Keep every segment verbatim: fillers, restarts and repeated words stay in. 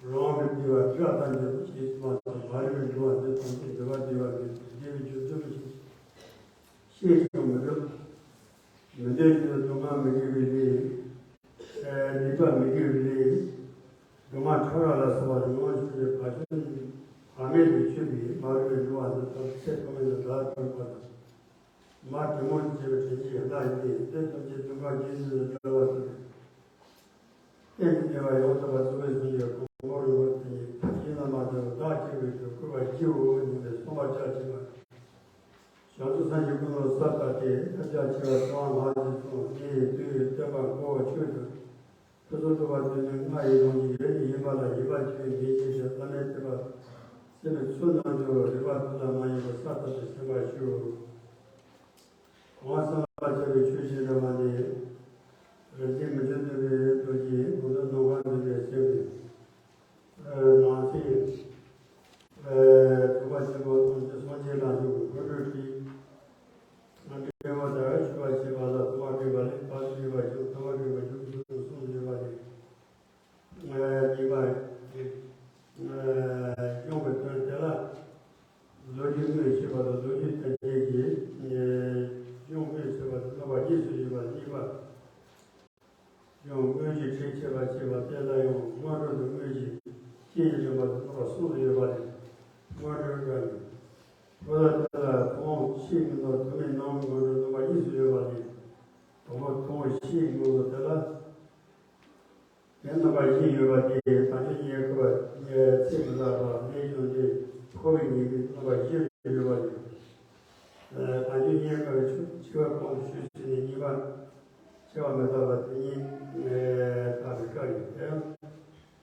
རང་གི་བདེ་བ་བདེ་བ་དང་འབྲེལ་བ་ཞེས་སོགས་མ་ཚང་བར་བའི་འགྲོ་བ་འདི་ཙམ་གྱིས་བདེ་བ་བདེ་བ་འདི་དང་བདེ་བའི་རྒྱུ་འདི་མི་ཤེས། ཤེས་ཀྱང་མི་འགྲུབ། མི་འདོད་རྒྱུ་སྡུག་བསྔལ་མི་དགེ་བའི་ལས། སྡིག་པ་མི་དགེ་བའི་ལས། སྡུག་བསྔལ་ཕྲ་རགས་ལ་སོགས་པ་ཡོངས་སུ་གྱུར་པའི་བར་ཆད་ནི་བག་མེད་དུ་གྱུར་པའི་མ་རིག་པའི་འགྲོ་བ་འདི་ཙམ་ཚེ་ཐོག་མེད་དུ་བདག་ལྟར་བ་དང་། མ་དྲིན་མོར་བྱེད་པའི་དྲིན་གྱི་ཡན་ལག་ཡིན་ཏེ། དེ་ཐམས་ཅད་སྡུག་བསྔལ་རྒྱུ་ཉིད་དུ་འདྲ་བ་སྟེ། གཏན་གྱི་བདེ་བ་ཡོངས་སུ་རྫོགས་པར་རྫོགས་པའི་སངས་རྒྱས་གོ་འཕང་རིན་པོ་ཆེ་ནི་ཐབས་ཤེས་རྣམ་པ་འདི་ལ་བདག་གཅིག་པུས་ཀྱང་བཀུར་བར་བགྱིའོ་སྙམ་པའི་བསམ་པ་བྱ་ཕྱིར་མ། བྱང་ཆུབ་སེམས་ཀྱི་ཀུན་སློང་གསར་དུ་བསྐྱེད། ཐབས་ཆག་ཆེ་བ་གསང་བ་མ་ཞིག་གསུངས། དེ་ཡི་དུས་སྟོན་པ་འཁོར་བ་ཆོས་དང་། ཕུན་སུམ་ཚོགས་པ་དེ་ནི་ལྔ་ཡི་ལོངས་སྤྱོད་ཡོད་ནི་ཡིན་པ་ལ། ཡིད་པ་ཆོས་འདི་ཤེས་ཏེ། བླ་མེད་ཐེག་པ་སེམས་དཔའི་ཚུལ་རྣལ་འབྱོར་རིག་པ་དུ་ལ་མ་ཡིན་པ་གསར་དུ་བསྟན་པར་ཞུ། གོང་གསལ་བར་བྱ་བའི་ཆོས་བཞི་འདྲ་བ་ནི། རིག་འཛིན་མི་མཐུན་ཕྲད་པའི་རྡོ་རྗེ་ངོ་མཚར་ནམ་མཁར་འཛིན་པའི་སེམས་ཀྱི་ནང་ཚན། རྫོགས་པ་ཆེན་པོ་ཐམས་ཅད་སངས་རྒྱས་ལ་སོགས་པའི་འཁོར་སྒྲུབ་ཀྱི་འབྲས་བུ་དང་ཞུ་བར་བྱེད་པ་ལ་ཐོག་མ་སྤྲད་པ་ལས་ཕར་ཕྱིན་པ་བྱུང་། ཐོག་མ་སྤྲད་པ་བྱུང་། གསུམ་ཡོད་པ་ལས། གཉིས་པ། གཞུང་གི་དོན་དེ་ལ་མདོ་རྒྱུད་དངོས་ཞེས་པ་དང་མདོ་རྒྱུད་དོན་གཅིག་གི་གཞུང་དངོས་ཞེས་པ་དང་རྣམ་པ་གཉིས་སུ་ཡོད་པ། གཉིས་པ། གཞུང་དངོས་ཀྱི་ཁྲིད་བྱེད་པ་ཞེས་པ་དེ་ལ་ཡང་སྔོན་འགྲོ་དང་དངོས་གཞི། སྤྱི་ཡི་རིམ་པ་དང་རྣམ་པ་གསུམ་དུ་ཡོད་པ་རེད། སྔོན་འགྲོའི་སྐབས་ནི། པོ་ཏ་དེ་ལ་ཐུན་མོང་ཕྱིའི་ངོས་དང་ཐུན་མིན་ནང་གི་ངོས་འགྲོ་རྣམ་པ་གཉིས་སུ་ཡོད་པ་རེད། དང་པོ་ཐུན་མོང་ཕྱིའི་ངོས་དེ་ལ། དེ་རྣམ་པ་བཞི་ཡོད་པ་སྟེ། དལ་འབྱོར་རྙེད་དཀའ་བ། ཚེ་མི་རྟག་པ། ལས་བྱུང་འདི། འཁོར་བའི་ཉེས་པའི་རྣམ་པ་བཞི་ཡོད་པ་ཡིན། དལ་འབྱོར་རྙེད་དཀའ་བའི་ཆེ་བ་གོང་དུ་ཞུས་ཟིན་ནས། གཉིས་པ་ཚེ་བ་མི་རྟག་པ་དེ་ཉིད་བརྟག་པའི་སྐབས་ཡིན། དེ་ཡང་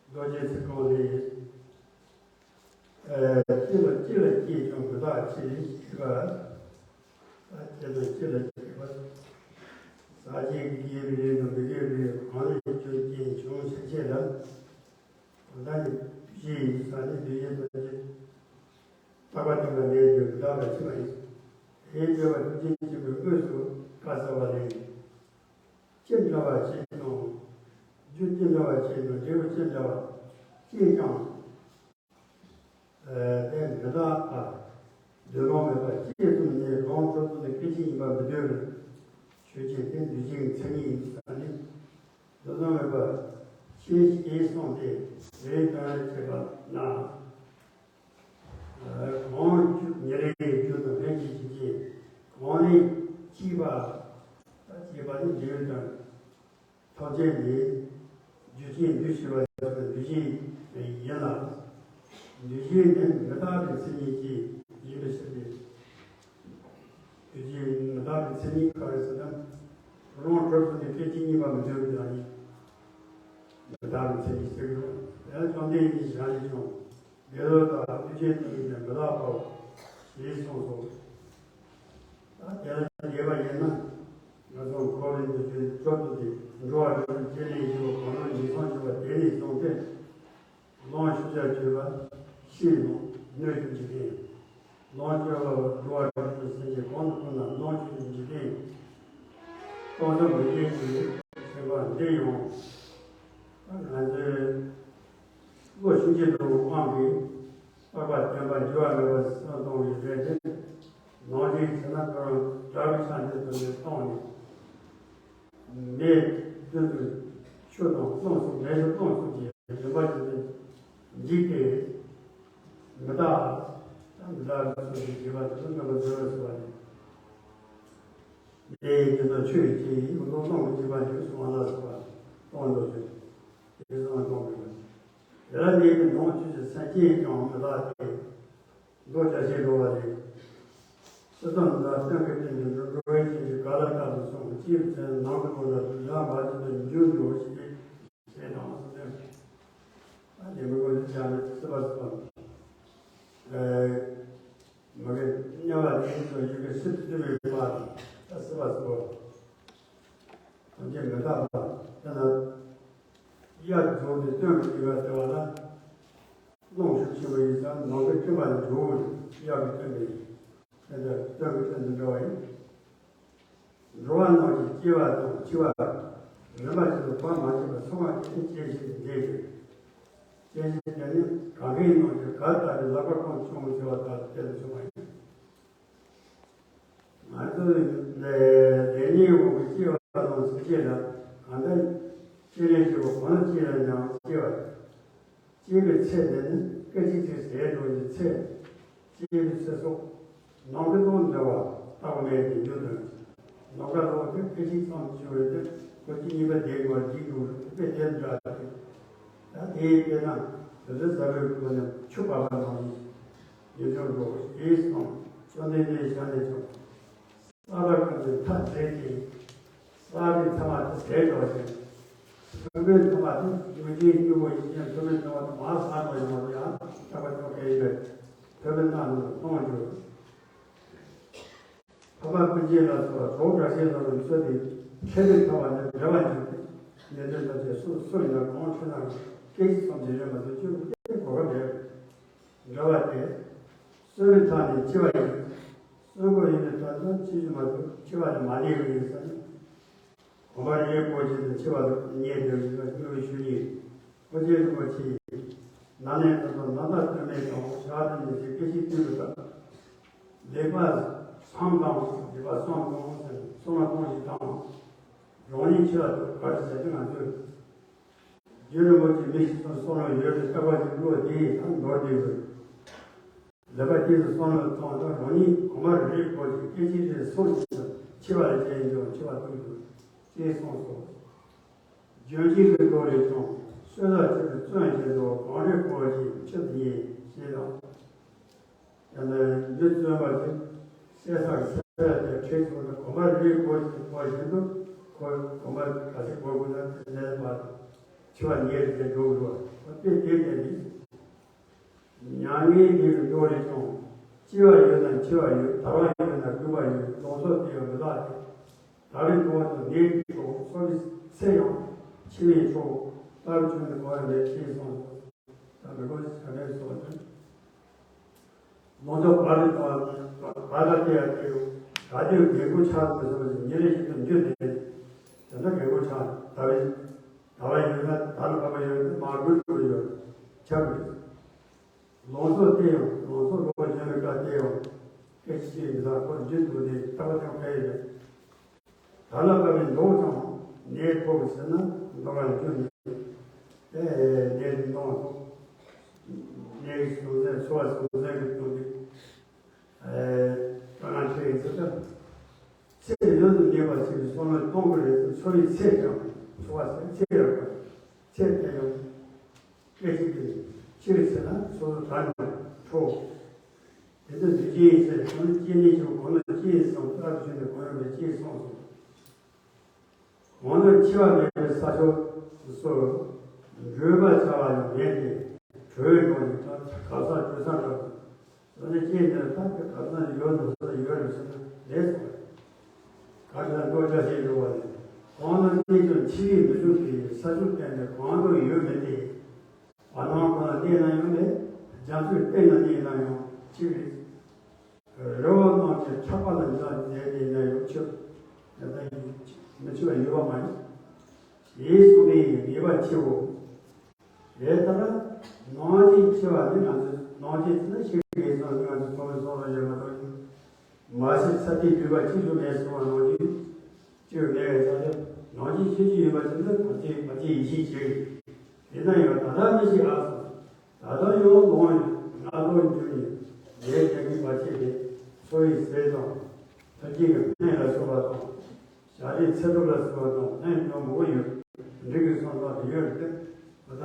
རྡོ་རྗེ་ཚིག་རྐང་ལས། ཨ། སྐྱེ་ལ་སྐྱེ་ལ་སྐྱེས་ཀྱང་མི་རྟག་ཕྱིར་ཞེས་པ། ཨ། སྐྱེ་དང་སྐྱེ་ལ་སྐྱེས་པ། ཟག་བཅས་ཀྱི་དགེ་བའི་ལས་དང་མི་དགེ་བའི་ལས་གང་ལས་རྒྱུ་རྐྱེན་བྱུང་ཕྱིན་ཆད་ལ། གང་ལྟར་ནི་འདུས་བྱས་ཡིན་ས་ནི་འདུས་བྱས་ཐམས་ཅད་རྟག་པ་སྟོན་པ་མེད་དེ་མི་རྟག་པ་ཤེས་པ་ཡིན། དེའི་སྤྲོས་པ་ཐམས་ཅད་ཀྱི་དངོས་སུ་བཀག་ཚར་བ་ལས། ཅི་འདྲ་བ་ཅིག་དང་། རྒྱུ་ཅི་འདྲ་བ་ཅིག་དང་འབྲས་བུ་ཅི་འདྲ་བ་ཅིས་ཀྱང་། ཨ། དེ་མི་རྟག་པ། འདོད་པ་མེད་པ། ཅི་གསུངས་ནས་རང་ཆོས་སུ་ནི་སྐད་ཅིག་ཡིན་པར་མི་འདོད་པའི་ཆོས་ཅན། དེ་འདུས་བྱས་ཀྱི་མཚན་ཉིད་ཡིན་ས་ནི། འདོད་པ་མེད་པ་ཅི་ཞིག་གསུངས་ཏེ། དེའི་དོན་ལ་བྱེད་པ་ན། གང་ཉེར་ལེན་རྒྱུ་དང་ལྷན་ཅིག་བྱེད་ཅིང་། གང་ལས་སྐྱེས་པ། སྐྱེས་པ་ནི་འབྲས་བུའི་དོན། ཐམས་ཅད་ནི་རྒྱུ་རྐྱེན་འདུས་བྱས་པ་ཞིག་དང་འདུས་བྱས་ཡིན་ལ། འདུས་བྱས་ནི་མི་རྟག་པའི་མཚན་ཉིད་ཀྱིས་ཡིན་པའི་ཕྱིར་ཏེ། འདུས་བྱས་མི་རྟག་པའི་མཚན་ཉིད་ག་རེ་ཟེར་ན། རང་གྲོལ་སོང་ནས་སྐད་ཅིག་གཉིས་པ་མི་འདོད་པའི་རང་ཉིད། མི་རྟག་པའི་མཚན་ཉིད་ཟེར་གྱི་རེད། དེ་ལ་བཅོམ་ལྡན་འདས་ཀྱིས་བཞག་ནས་ཀྱང་། དགེ་སློང་དག་ཐེག་ཆེན་གྱི་ནི་མི་རྟག་པའོ། ཞེས་གསུངས་སོ། ད་དེ་ལ་བྱས་པ་ཡིན་ན། ང་ཚོ་འཁོར་བའི་འདུ་བྱེད་སྐྱོབ་ཐུབ་སྟེ། འགྲོ་བ་རིགས་དྲུག་སྐྱེ་གནས་བཞི་པོ་གང་རུང་ཉེས་སོང་ཆེ་བ་དེ་ནས་བཟུང་སྟེ། ལོངས་སྤྱོད་བྱ་སྤྱོད་པ་ཤེས་ནོ། སྣོད་ཀྱི་འཇིག་རྟེན། ལོངས་སྤྱོད་པ་འགྲོ་བ་རིགས་དྲུག་སེམས་ཅན་གང་དུ་འཁོར་ན་ལོངས་སྤྱོད་པའི་འཇིག་རྟེན། སྟོང་ཐུན་མི་སྐྱེ་ཞིང་ཞེས་པ་འདི་ཡང་། ང་ཚོའི་བློ་ཤིན་ཏུ་དུ་དབང་གིས་རྟོགས་པ་བརྟན་པ་འགྱུར་བ་མེད་པ་སེམས་གཏོང་བའི་རེད་དེ། ནང་བཞིན་བྱས་ན་ཁོ་རང་དགྲ་བོའི་ཆ་འདི་ཚོ་ནས་བཏང་ནས། མེ་བདུན་དུ་ཆུ་དང་རླུང་སོགས་མེ་ཆུ་རླུང་སོགས་ཀྱི་རིམ་པ་བཞིན་དུ་འཇིག་སྟེ། མི་རྟག་དང་མི་རྟག་པའི་ཚུལ་གྱིས་འཇིག་པ་དེ་ཚོ་རྣམ་པར་གྲོལ་བར་བྱེད་པ་ནི། དེ་ཡི་རྒྱུ་ནི་ཆུ་ཡི་སྐྱེ་ཡིས། མི་འདོར་རླུང་གིས་འཇིག་པ་ནི། གསུངས་པ་ལ་སོགས་པ་གཏོང་འདོད་ཀྱི། དེ་གསུངས་གཏོང་དགོས་པ། དེ་ལ་གནས་པའི་ནང་བཅུད་ཀྱི་སེམས་ཅན་ཀྱང་མི་རྟག་སྟེ། མདོ་རྒྱ་ཆེར་འགྲོ་བ་ལས། སྤྱིར་བཏང་མི་རྟག་སྟོན་ཀའི་སྟེང་དུ་འགྲོ་བའི་རྐྱེན་གྱིས་ག་ལ་ལྟ་བུ་གསུངས། སྐྱེས་བུ་ཚེ་ནང་དུ་འགྲོ་ལ་དུས་ལ་མ་བྱིན་དུ་འགྱུར་འགྱུར་ཞེས་ཞེས་དང་གསུངས་ཏེ། ད་དེ་མི་དགོས་ལས་བྱ་ནས་སྲིད་པ་སོགས། མི་དགེ་དམྱལ་བ་དེ་ཚོ་ཡི་གེ་སྲིད་དུ་བསྟུན་པའི་བར་དུ་ད་སྲིད་པ་སོགས། ཐམས་ཅད་མི་རྟག་པ་དེ་ན། དབྱར་རྫོགས་ཏེ་སྟོན་ཀའི་དུས་ལ་བལྟ་བ་ལ། རླུང་ཤུགས་ཆེན་པོ་ཡིན་ཙང་ནམ་མཁའི་སྤྲིན་པ་ལས་འགྲོ་བའི་དབྱར་གྱི་སྟོན་པའི་དེ་ལྟར་སྟོན་ཀའི་སྟོན་དུ་འགྲོ་བ་ཡིན། འགྲོ་བ་རྣམས་ཀྱི་སྐྱེ་བ་དང་འཆི་བ་རིམ་པ་བཞིན་དུ་བར་མ་ཆད་པར་མཚུངས་པ་དེ་ནི་སྐྱེ་ཤི་ནས་འདས་ཏེ། སྐྱེ་ཤི་དེ་ནི་གང་གིས་རྣམས་ཀྱིས་གར་ལྟ་བུའི་ལག་པ་གང་བྱུང་ཟེར་བ་ལྟར་དེ་ལ་བྱུང་བ་ཡིན། ང་ཚོ་ལས་ལས་ཉོན་མོངས་ཀྱི་སྐྱེ་བ་དང་འཆི་བ་ལ་གང་ལྟར་སྐྱེ་གནས་བཞི་པོ་གང་ལ་སྐྱེ་ཡང་ཡང་སྐྱེ་བ། སྐྱེ་བའི་ཚེ་དེ་ནི་སྐད་ཅིག་གཅིག་ཟད་འགྲོ་བའི་ཚེ། སྐྱེ་བའི་ཚེ་སྲོག་ནམ་མཁའི་རླུང་འདྲ་བ་ལྟ་བུ་མེད་དེ་འགྱུར་དོན། ནམ་མཁའི་རླུང་དེ་སྐད་ཅིག་ཙམ་བྱུང་བའི་ཚེ་ཁོ་གཅིག་གཉིས་པ་དེའི་ངོར་འཇིག་འགྲོ་རུ་དཔེ་དེ་འདྲ་སྟེ། ད་དེའི་དཔེར་ན་དེ་ཚོའི་ཟ་བའི་སྒོ་ནས་ཆུ་འབབ་པ་ནང་བཞིན་ཡོད་འགྱུར་འགྲོ་ཞེས་གསུངས། བཅོམ་ལྡན་འདས་ཞལ་ནས་ཀྱང་། ས་ལ་ཀ་ནས་མཐའ་མཛེས་ཤིང་། ས་རའི་མཐའ་མ་དེ་ཟད་འགྲོ་ཞིང་། ཐོད་པའི་མཐའ་མ་དེ་མུན་ཆེན་སྨྱུག་པོ་ཡིན་ཀྱང་ཐོད་པའི་མཐའ་མ་དེ་མར་ཟག་འགྲོ་ཡང་མ་རུང་ཡང་ཐག་པ་ཆོད་མཁན་ཡིན་པས། ཐོད་པའི་མཐའ་རྣམས་སྟོང་འགྱུར། འཕགས་པ་ཀུན་མཁྱེན་ལ་སོགས་གྲོགས་དགའ་བཞིན་ལ་ལུང་ཚོད་དེ་ཁྱད་པར་ཐོབ་པ་ནི་འབྲེལ་བ་འཇུག་པའི་ཉེར་འབྲེལ་ཐམས་ཅད་སུ་སུ་ཡིན་ན་གང་འཕྲད་ན་སྐད་ཅིག་ཙམ་གྱི་ཡོད་མ་གཏོགས་སྐྱེ་བོ་སྐྱེ་གོ་སྐབས་མེད། འབྲེལ་བ་སྟེ། གསོན་པའི་མཐའ་ནི་འཆི་བ་ཡིན། གསོན་པོ་ཡིན་པའི་མཐའ་དང་འཆི་རྒྱུ་མ་གཏོགས་འཆི་བ་ནི་མ་བདེ་བ་ཡིན་ཟེར་ན། གོམས་པ་རིགས་པོ་ཆེ་དང་འཆི་བ་དང་ཉེ་དུ་ཡིན་ལ་སྨྱུ་གུ་ཆོས་ཉིད་ཨོ་རྒྱན་རིན་པོ་ཆེ་ཡིས་ནམ་ནས་ད་ལྟ་ནམ་ཟླ་སྟོད་སྨད་དང་ཞག་དང་ཉི་ཤུའི་སྐད་ཅིག་བསྟུན་པ་དང་། ལེགས་པར་བསམ་དང་སྡིག་པ་བསམ་དང་ཟེར་བསམ་བློ་གཏོང་ཞིག་དང་། རང་ཉིད་འཆི་བ་དང་ག་རེ་བྱ་རྒྱུ་ང་ཚོས། རྒྱུ་རིན་པོ་ཆེ་མི་ཤི་ཙམ་བསམ་བློ་ཡོད་པའི་ལྟ་བ་ཞིག་བློ་བདེ་ཡིན་ཙང་མདོར་བསྡུས་པའི་ལེགས་པ་དེ་ཚོ་བསམ་བློ་གཏོང་དང་རང་ཉིད་གོང་མ་རིགས་པོ་ཆེ་སྐད་ཅིག་རེ་སོང་ཞིག་ཏུ་འཆི་བ་ལ་བྱས་ཡིན་ཀྱང་འཆི་བ་ཐུག་ཏུ་ཅེས་གསུངས་སོ། ལྗོན་ཤིང་གི་མདོ་ལས་ཀྱང་གསོན་ལ་སྤྱོད་པའི་བཙོན་ཅན་དུ་གངས་རིའི་སྐོར་བཞིན་འཆི་ཉེན་ཞེས་དང་། ཡང་ན་མི་བཙོན་པ་ཞིག་གསེར་ས་གི་ས་ཡ་དེར་ཁྲིད་སོང་ན་གོམ་པ་རེའི་སྒོ་ཞིག་སྒོ་བཞིན་དུ་ཁོ་གོམ་པ་ག་ཚོད་སྒོ་དགོས་ན་དེ་ནས་མར་འཆི་བ་ཉེར་དེ་འགྲོ་འགྲོ་བ་དེ་དེ་དེ་ནི། མྱ་ངན་འདས་པའི་མདོ་ལས་ཀྱང་། སྐྱེ་བ་ཡོད་ན་འཆི་བ་ཡོད། འདའ་བ་ཡོད་ན་རྒུད་པ་ཡོད། ལོངས་སྤྱོད་དེ་ཡང་མི་ལགས་ཏེ། ད་རེས་འགྲོ་བ་དང་ནད་ཀྱི་གྲོགས། གསོ་བའི་ཚེ་ཡང་འཆི་བའི་གྲོགས། ལྟ་བུ་ཆུང་ནས་གོ་བ་མེད་ཅེས་གསུངས་སོ། ད་མི་དགོས་ཤིག་ཁ་ནས་སོ་ནས། ལོངས་སྤྱོད་བར་དུ་བར་ལ་སྟེ་ཡང་སྟེ། ད་དུང་རྒན་རྒོན་ཆགས་མི་བཟོད་པ་ཞིག་ཉིན་རེ་བཞིན་དུ་འགྱུར་ཏེ། དེ་ནས་རྒན་རྒོན་ཆགས་ད་བའི་ད་བ་ཡོད་ན་ད་ལ་བབ་པ་ཡོད་ན་མ་དགོས་དགོས་ཡོད་ཆགས་མི་འདུག་ལོངས་སྤྱོད་དེ་ཡང་ལོངས་སྤྱོད་རོགས་བྱས་པའི་སྐབས་དེ་ཡང་སྐད་ཅིག་གཅིག་མི་ཟ་ཁོ་རྒྱུན་དུ་ནས་ཐག་པ་ཐག་པ་ཡིན་པས། ད་ལ་བབ་པའི་མདོག་ཀྱང་ནད་ཕོག་ཟེར་ན་མདོག་ལ་འགྱུར་ནས་ཨེ་ནད་མདོག་ནད་ཀྱི་བྱུང་ཚད་འཚོ་བ་བྱུང་ཚད་ཀྱི་སྟོང་གི་ཨེ་དཀའ་ངལ་འཕྲད་ཡིན་ཟེར་ད། ཚེ་ཡུན་དུ་གནས་པ་ཞིག་གི་བསམ་བློ་གཏོང་གི་རེད་ཚེ་འཚོ་བའི་ཚེ་ཀྱང་འཚོ་བ་ཟེར་ཚེ་ཡོད་པ་ཚེ་དེ་ཡང་། སྐད་ཅིག་གིས་ཕྱིར་ཟེར་ན་སོ་སོ་དགྲ་ནི་ཁྲོ། དེ་ཚོ་འདུས་བྱས་ཡིན་ཟེར་གང་ལ་སྐྱེ་གནས་ཀྱང་གང་ལ་སྐྱེ་ཡིན་སོང་ལྟ་བུ་ཞིག་ནས་གང་ཡང་མེད་ཅེས་གསུངས་སོ། གང་དུ་འཆི་བ་མེད་པའི་ས་ཕྱོགས་སུ་འགྲུལ་པར་བྱ་བ་ཡང་མེད་དེ། གྲོལ་དང་ནི་གབ་ས་གྲོལ་ས་འདྲ། ད་ནི་སྐྱེས་ནས་ད་གི་གབ་ས་ཡོད་འགྲོ་ས་ཡོད་རེད་ཟེར་ན་ལས་སོ། ག་ལ་འགྲོ་བྱ་ཞེས་འགྲོ་བ་ནི། གང་ན་གནས་ཀྱང་འཆི་བས་མི་ཚུགས་པའི་ས་ཕྱོགས་གཏན་ནས་གང་དུ་ཡོད་མེད་དེ། བར་སྣང་ཁོ་ན་གནས་ན་ཡང་མེད། རྒྱ་མཚོའི་སྟེང་ན་གནས་ན་ཡང་འཆི་བའི་རི་བོ་རྣམས་ཀྱི་ཆགས་པ་ལ་འཇགས་མཛད་དེ་ན་ཡང་འཆི་བ་མི་འཆི་བ་ཡོད་པ་མ་ཡིན། ཞེས་གསུངས་པས་ངེས་པར་འཆིའོ། དེ་ལྟར་ནམ་ཞིག་འཆི་བ་ནི་ང་ཚོས་ནམ་ཞིག་ཚེ་ན་ཤི་དགོས་སོང་ང་ཚོས་ཚོར་བའི་བསམ་བློ་ཡོད་མ་གཏོགས། མ་གཞི་ཚ་གྱང་ལུས་པ་གཅིག་ཀྱང་མེད་སོང་བ་ནང་བཞིན། གཅིག་མེད་པའི་ས་ཆ་ནང་བཞིན་ཤེས་ཀྱི་ཡོད་པ་ཅི་འདྲ་གང་ཅི་མ་ཅི་ཡིད་ཆེས་བྱེད། དེ་ན་ཡང་ད་ལྟ་མི་ཞིག་ཨ་སོང་། ད་ལྟ་ཡང་ལོང་ཡང་ང་ལོ་འགྱུར་ཡིན། ལས་ཀྱང་གིན་པ་ཆེ་བས་འཚོ་བའི་ཟས་དང་། ཐབས་ཀྱི་སྨན་ལ་སོགས་པ་དང་། ཞག་རེའི་ཚེ་སྒྲུབ་ལ་སོགས་པ་དང་ལྷན་ཡང་མང་པོ་ཡོད། འབྲིང་གི་སོང་ཙང་དེ་ཡོད་རེད་དེ། ད་ལྟ་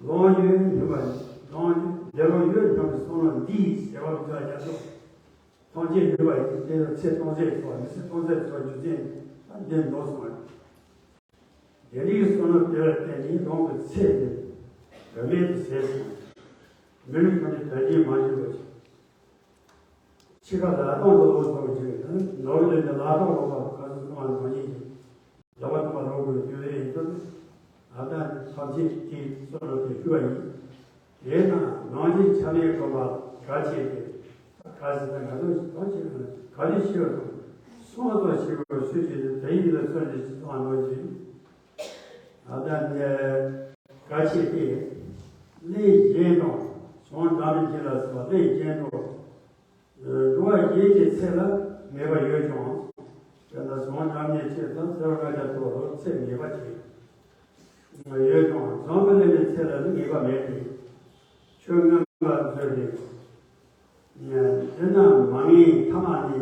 ལོང་ཡོད་སྙམ་པ་ནི་ལོང་ཡོད་འདི་ལོང་ཡོད་སྙམ་པའི་བསམ་བློ་འདི་ཡིས་ཟེར་བ་མི་བྱ་རྒྱ་མཚོ། ཐམས་ཅད་ནུས་པ་ཡིན་ཏེ་ཚེ་སྟོང་ཟད་འགྲོ་བ་མི་ཚེ་སྟོང་ཟད་འགྲོ་བ་རྒྱུ་མཚན་ད་འདི་མདོ་གསུངས་པ། དེ་རིང་གསུངས་ནོ་དེ་ལ་བརྟེན་ནས་རང་གི་ཚེ་འདི་བུད་མེད་དུ་ཟད་སོང་། མི་ལུས་ཐམས་ཅད་དོན་གྱིས་མ་བྱིན་པ་ཞིག་འཆི་ཁ་ལ་སྟོང་དུ་ལོག་སོང་ཞིག་ནོར་བུ་དེ་ལ་སྟོང་ལོག་པ་ག་ཚོད་སོང་བ་ནང་བཞིན་གྱི། ལག་པ་ཐོག་པ་ལོག་དགོས་དུས་རེ་ཡིན་དུས། ཨ་ད་ནི་ཐམས་ཅད་ཀྱིས་གསོལ་ལོ་དེ་ཞུ་བ་ཡིན། དེས་ན་ནང་བཞིན་ཆ་མེད་སྒོམ་པ་གལ་ཆེ་སྟེ། གལ་སྲིད་ན་ང་ཚོ་གང་ཞིག་གང་ཞིག་ག་ལས་ཤི་བ་དང་། སོང་ཙང་ཤི་བར་སུ་ཞིག་ནི་དེ་ཡིན་ལ་སོན་ཏེ་ཤི་སོང་བ་ནང་བཞིན། ཨ་ད་ནི་གལ་ཆེ་སྟེ། གླེང་གཞན་དང་བྱང་སྒྲ་མི་འབྱིན་ལ་སོགས་གླེང་གཞན་དུ། འགྲོ་བ་གཞན་གྱི་ཚེ་ལ་ངེས་པ་ཡོད་ཀྱང་། དེ་ལ་བྱང་སྒྲ་མི་འབྱིན་ཚེ་དང་ཚེ་རབས་ལྔ་བརྒྱ་ཐོག་ལ་ཚེ་ངེས་པ་བྱེད། ཡོད་ཀྱང་བྱང་མི་ལེན་པའི་ཚེ་ལ་ནི་ངེས་པ་མེད་དེ། ཆོས་མངོན་པར་མཛོད་དེ། དེ་རྣམས་མ་ངེས་ཐ་མ་ནི།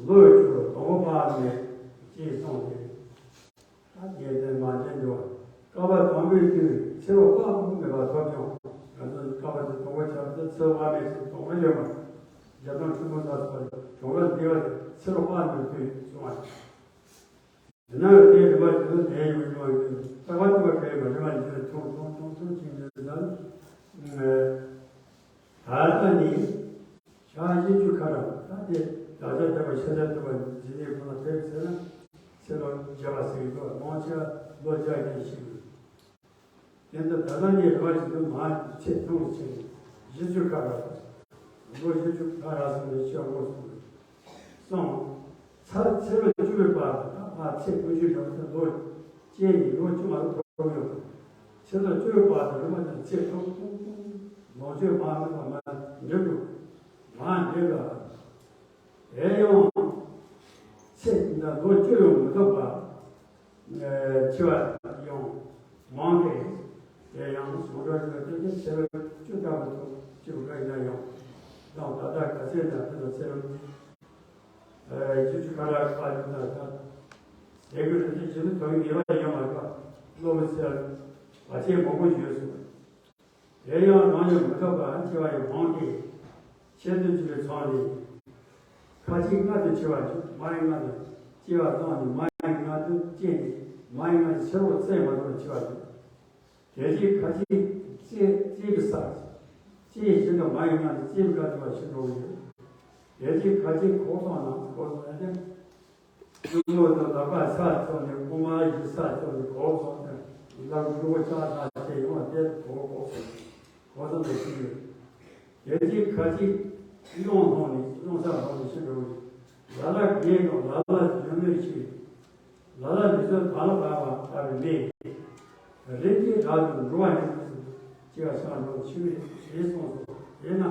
ལོ་བཅུ་དང་པོ་པ་མེད་ཅེས་གསུངས་ཏེ། ད་རྒྱལ་བསྟན་མ་བྱན་འགྲོ་བ་བསྐལ་པ་དང་པོའི་དུས་ཚེ་རབས་དཔག་ཏུ་མེད་པ་ཐོབ་ཀྱང་ང་ཚོ་བསྐལ་པ་དེ་དང་པོ་ཆགས་ཚེ་ཚེ་དཔག་མེད་ཅེས་དང་པོ་ཡོད་པ། རྒྱ་གྲམ་ཆེན་པོ་དང་སོགས་གྲོང་ཁྱེར་འདི་བ་ཚེ་རབས་དཔག་ཏུ་མེད་དུས་གསུངས་པ། དེ་ན་རེ་རེ་བ་དེ་ཚོ་དེ་ཡོད་ཀྱང་ཡོད་རྟག་པ་རྟག་པ་གལ་མ་རེད་བ་ཡིན་ཚུལ་ཐུང་ཐུང་ཐུང་ཐུང་ཅིག་ཡོད་ན། ད་ལྟ་ནི། ཕྱག་བཞི་བཅུ་ཁ་ར་ད་དེ་བདག་ཅག་བདེ་བ་ཤ་ཤ་བདེ་བ་འཛིན་གནས་ཁོ་ན་ཕེབས་ཟེར་ན། ཚེ་ལོ་བརྒྱ་པ་ཟེར་གྱི་འདུག་མང་ཆེ་བ་ལོ་བརྒྱ་ཅན་ཞིག་རེད། དེ་ཚོ་ད་ལྟ་ནས་རེ་བ་ཞིག་ཏུ་མ་ཚེ་ཐུང་ཞིག་བཞི་བཅུ་ཁ་ར། ལོ་བཞི་བཅུ་ཁ་ར་སོང་ནས་ཤོག་ངོ་སོང་། སོང་། ཚ་ཚེ་ལོ་བཅུ་པའི་བར་དུ་ད་ཕར་ཚེ་ཀུན་སྤྱོད་ཡོང་ཚེ་ལོ་སྐྱེས་ནས་ལོ་བཅུ་མ་ལོ་ཐོབ་ཡོད། ཚེ་ལོ་བཅུ་པའི་བར་དུ་རིམ་པ་དང་ཚེ་ཐུང་ཐུང་ཐུང་ལོངས་སྤྱོད་མ་མེད་པ་མ་འགྲིབ་འགྲོ། མ་འགྲིབ་ལ། དེ་ཡང་ཚེ་འདི་ལོ་བཅུ་ཡང་མི་ཐོབ་པ། འཆི་བ་ཡང་མང་སྟེ། དེ་ཡང་ཟུང་འབྲེལ་གྱི་སྟེང་གི་ཚེ་ལོ་བཅུ་ལྟ་བུ་ཐོབ་ཅིག་འགའ་ཡིན་ན་ཡང་། དང་ད་ལྟ་ག་ཚད་ན་དེ་ལ་ཚེ་ལོ། ཨ་ཡིག་ཆུ་ཁ་ར་ཁ་ཡོད་ན་ད། ཟས་གོས་རིན་ཆེན་ཞིག་ནི་དོན་ངེས་པ་ཡོད་མ་རེད་པ། སློབ་བུ་ཚེ་བ་ཆེན་མང་པོ་ཡོད་སོང་། དེ་ཡང་རང་ཡང་མི་ཐོབ་པ་འཆི་བ་ཡང་མང་སྟེ། ཆེད་དུ་འཆི་བའི་མཚམས་ནི། ཁ་ཅིག་མངལ་དུ་འཆི་བར་འགྱུར། མ་ཡི་མངལ་དུ་སྐྱེ་བ་བླངས་ནས་མ་ཡི་མངལ་དུ་སྐྱེས་ནས་མ་ཡི་མངལ་གྱི་ཕྱི་རོལ་རྩད་མ་ཐོབ་པར་འཆི་བར་འགྱུར། དེ་རྗེས་ཁ་ཅིག་སྐྱེས་སྐྱེས་པའི་ས། སྐྱེས་བཞིན་དུ་མ་ཡི་མངལ་དུ་སྐྱེས་པའི་ཁ་ཐུག་པ་ཞིག་འགྲོ་གི་ཡོད། དེ་རྗེས་ཁ་ཅིག་གོག་ཚང་ནང་གོག་ཚང་ནས་ཀྱང་། གཡུ་ལོ་དང་ལག་པ་ས་བཙོག་ནས་རྐུ་མ་ཡི་ས་བཙོག་ནས་གོག་ཚང་ནས་ལག་གཡུ་ལོ་ལྕགས་ཐག་བྱས་ཡོང་བ་དེ་གོག་གོག་ཚང་གོག་ཚང་དུ་ཞིག་ཡོད། དེ་རྗེས་ཁ་ཅིག་གཡང་ལྷུང་ནས་གཡང་ས་ལྷུང་ནས་ཤི་འགྲོ་གི་ཡོད། ལ་ལ་རྒས་དང་ལ་ལ་གྱོན་མོས་ཤིག་ལ་ལ་མི་བཟོད་བག་ལ་བབས་པ་ལྟ་བུའི་མི། རིགས་ཀྱི་རབ་ཏུ་འགྲོ་བ་ཉིད་དུ་སྐྱེ་བ་ཆགས་འགྲོ་ཞི་བའི་ཞེས་གསུངས་སོ། དེས་ན།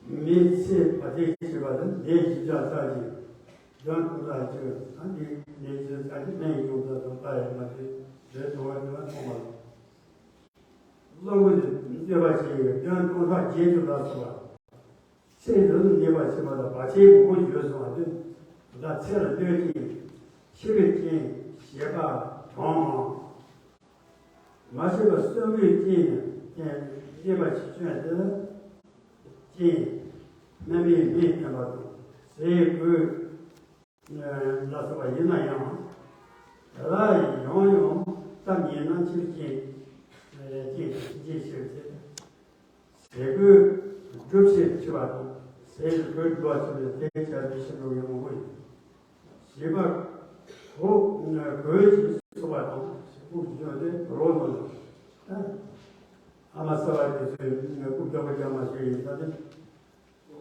མི་ཚེ་བར་ཆད་བྱེད་པ་ནི་ནད་བཞི་བརྒྱ་རྩ་གཅིག་གདོན་སྟོང་ཕྲག་གཅིག་ད་འདི་ནད་བཞི་རྩ་གཅིག་ནད་ཡོངས་རྫོགས་དང་ལྟ་ཡི་མ་ཚད་རེ་དོ་བ་དེ་ལ་མཐོང་བ། གློ་བུར་དུ་སྐྱེ་བ་ཞིག་གདོན་སྟོང་ཕྲག་བརྒྱད་ཅུ་ལ་སོགས་པ། ཚེ་འདིར་ནུས་པ་ཆེན་པོ་དང་བར་ཆད་མང་པོ་ཡོད་གསུངས་པ་དེ། ད་ཚེ་ལ་གནོད་ཅིང་ཤི་བའི་རྐྱེན་བྱེད་པ་གང་མང་། མ་ཤི་བ་གསོན་པོའི་རྐྱེན་ནི་རྐྱེན་གནོད་པ་ཆེ་ཆུང་དེ་ལ་རྐྱེན། སྨན་པས་སྨན་བསྟེན་པ་དང་ཟས་གོས། ལ་སོགས་པ་ཡིན་ན་ཡང་། དེ་ལ་ཡང་ཡང་གཏམ་ཡིན་ན་ཕྱིར་རྐྱེན། རྐྱེན་དང་ཕྱིན་ཆད་ཕྱིར་ཟེར། ཟས་གོས་སྒྲུབ་བྱེད་འཆི་བ་དང་། ཟས་གོས་སྒྲུབ་པ་འཆི་བ་དེ་བྱ་བའི་ཕྱིར་འགྲོ་ཡང་མང་པོ་ཡོད། བྱིས་པ་གོས་གོས་ཀྱིས་ཚུགས་པ་དང་། ཕྱིར་ཁུག་ཀྱི་ཡོད་དེ་རོགས་དང་། ཨ་མ་གསར་བ་དེ་ཚོས་རྐུབ་ལྕགས་པོ་རྒྱག་མ་ཤེས་ཡིན་ད་དེ།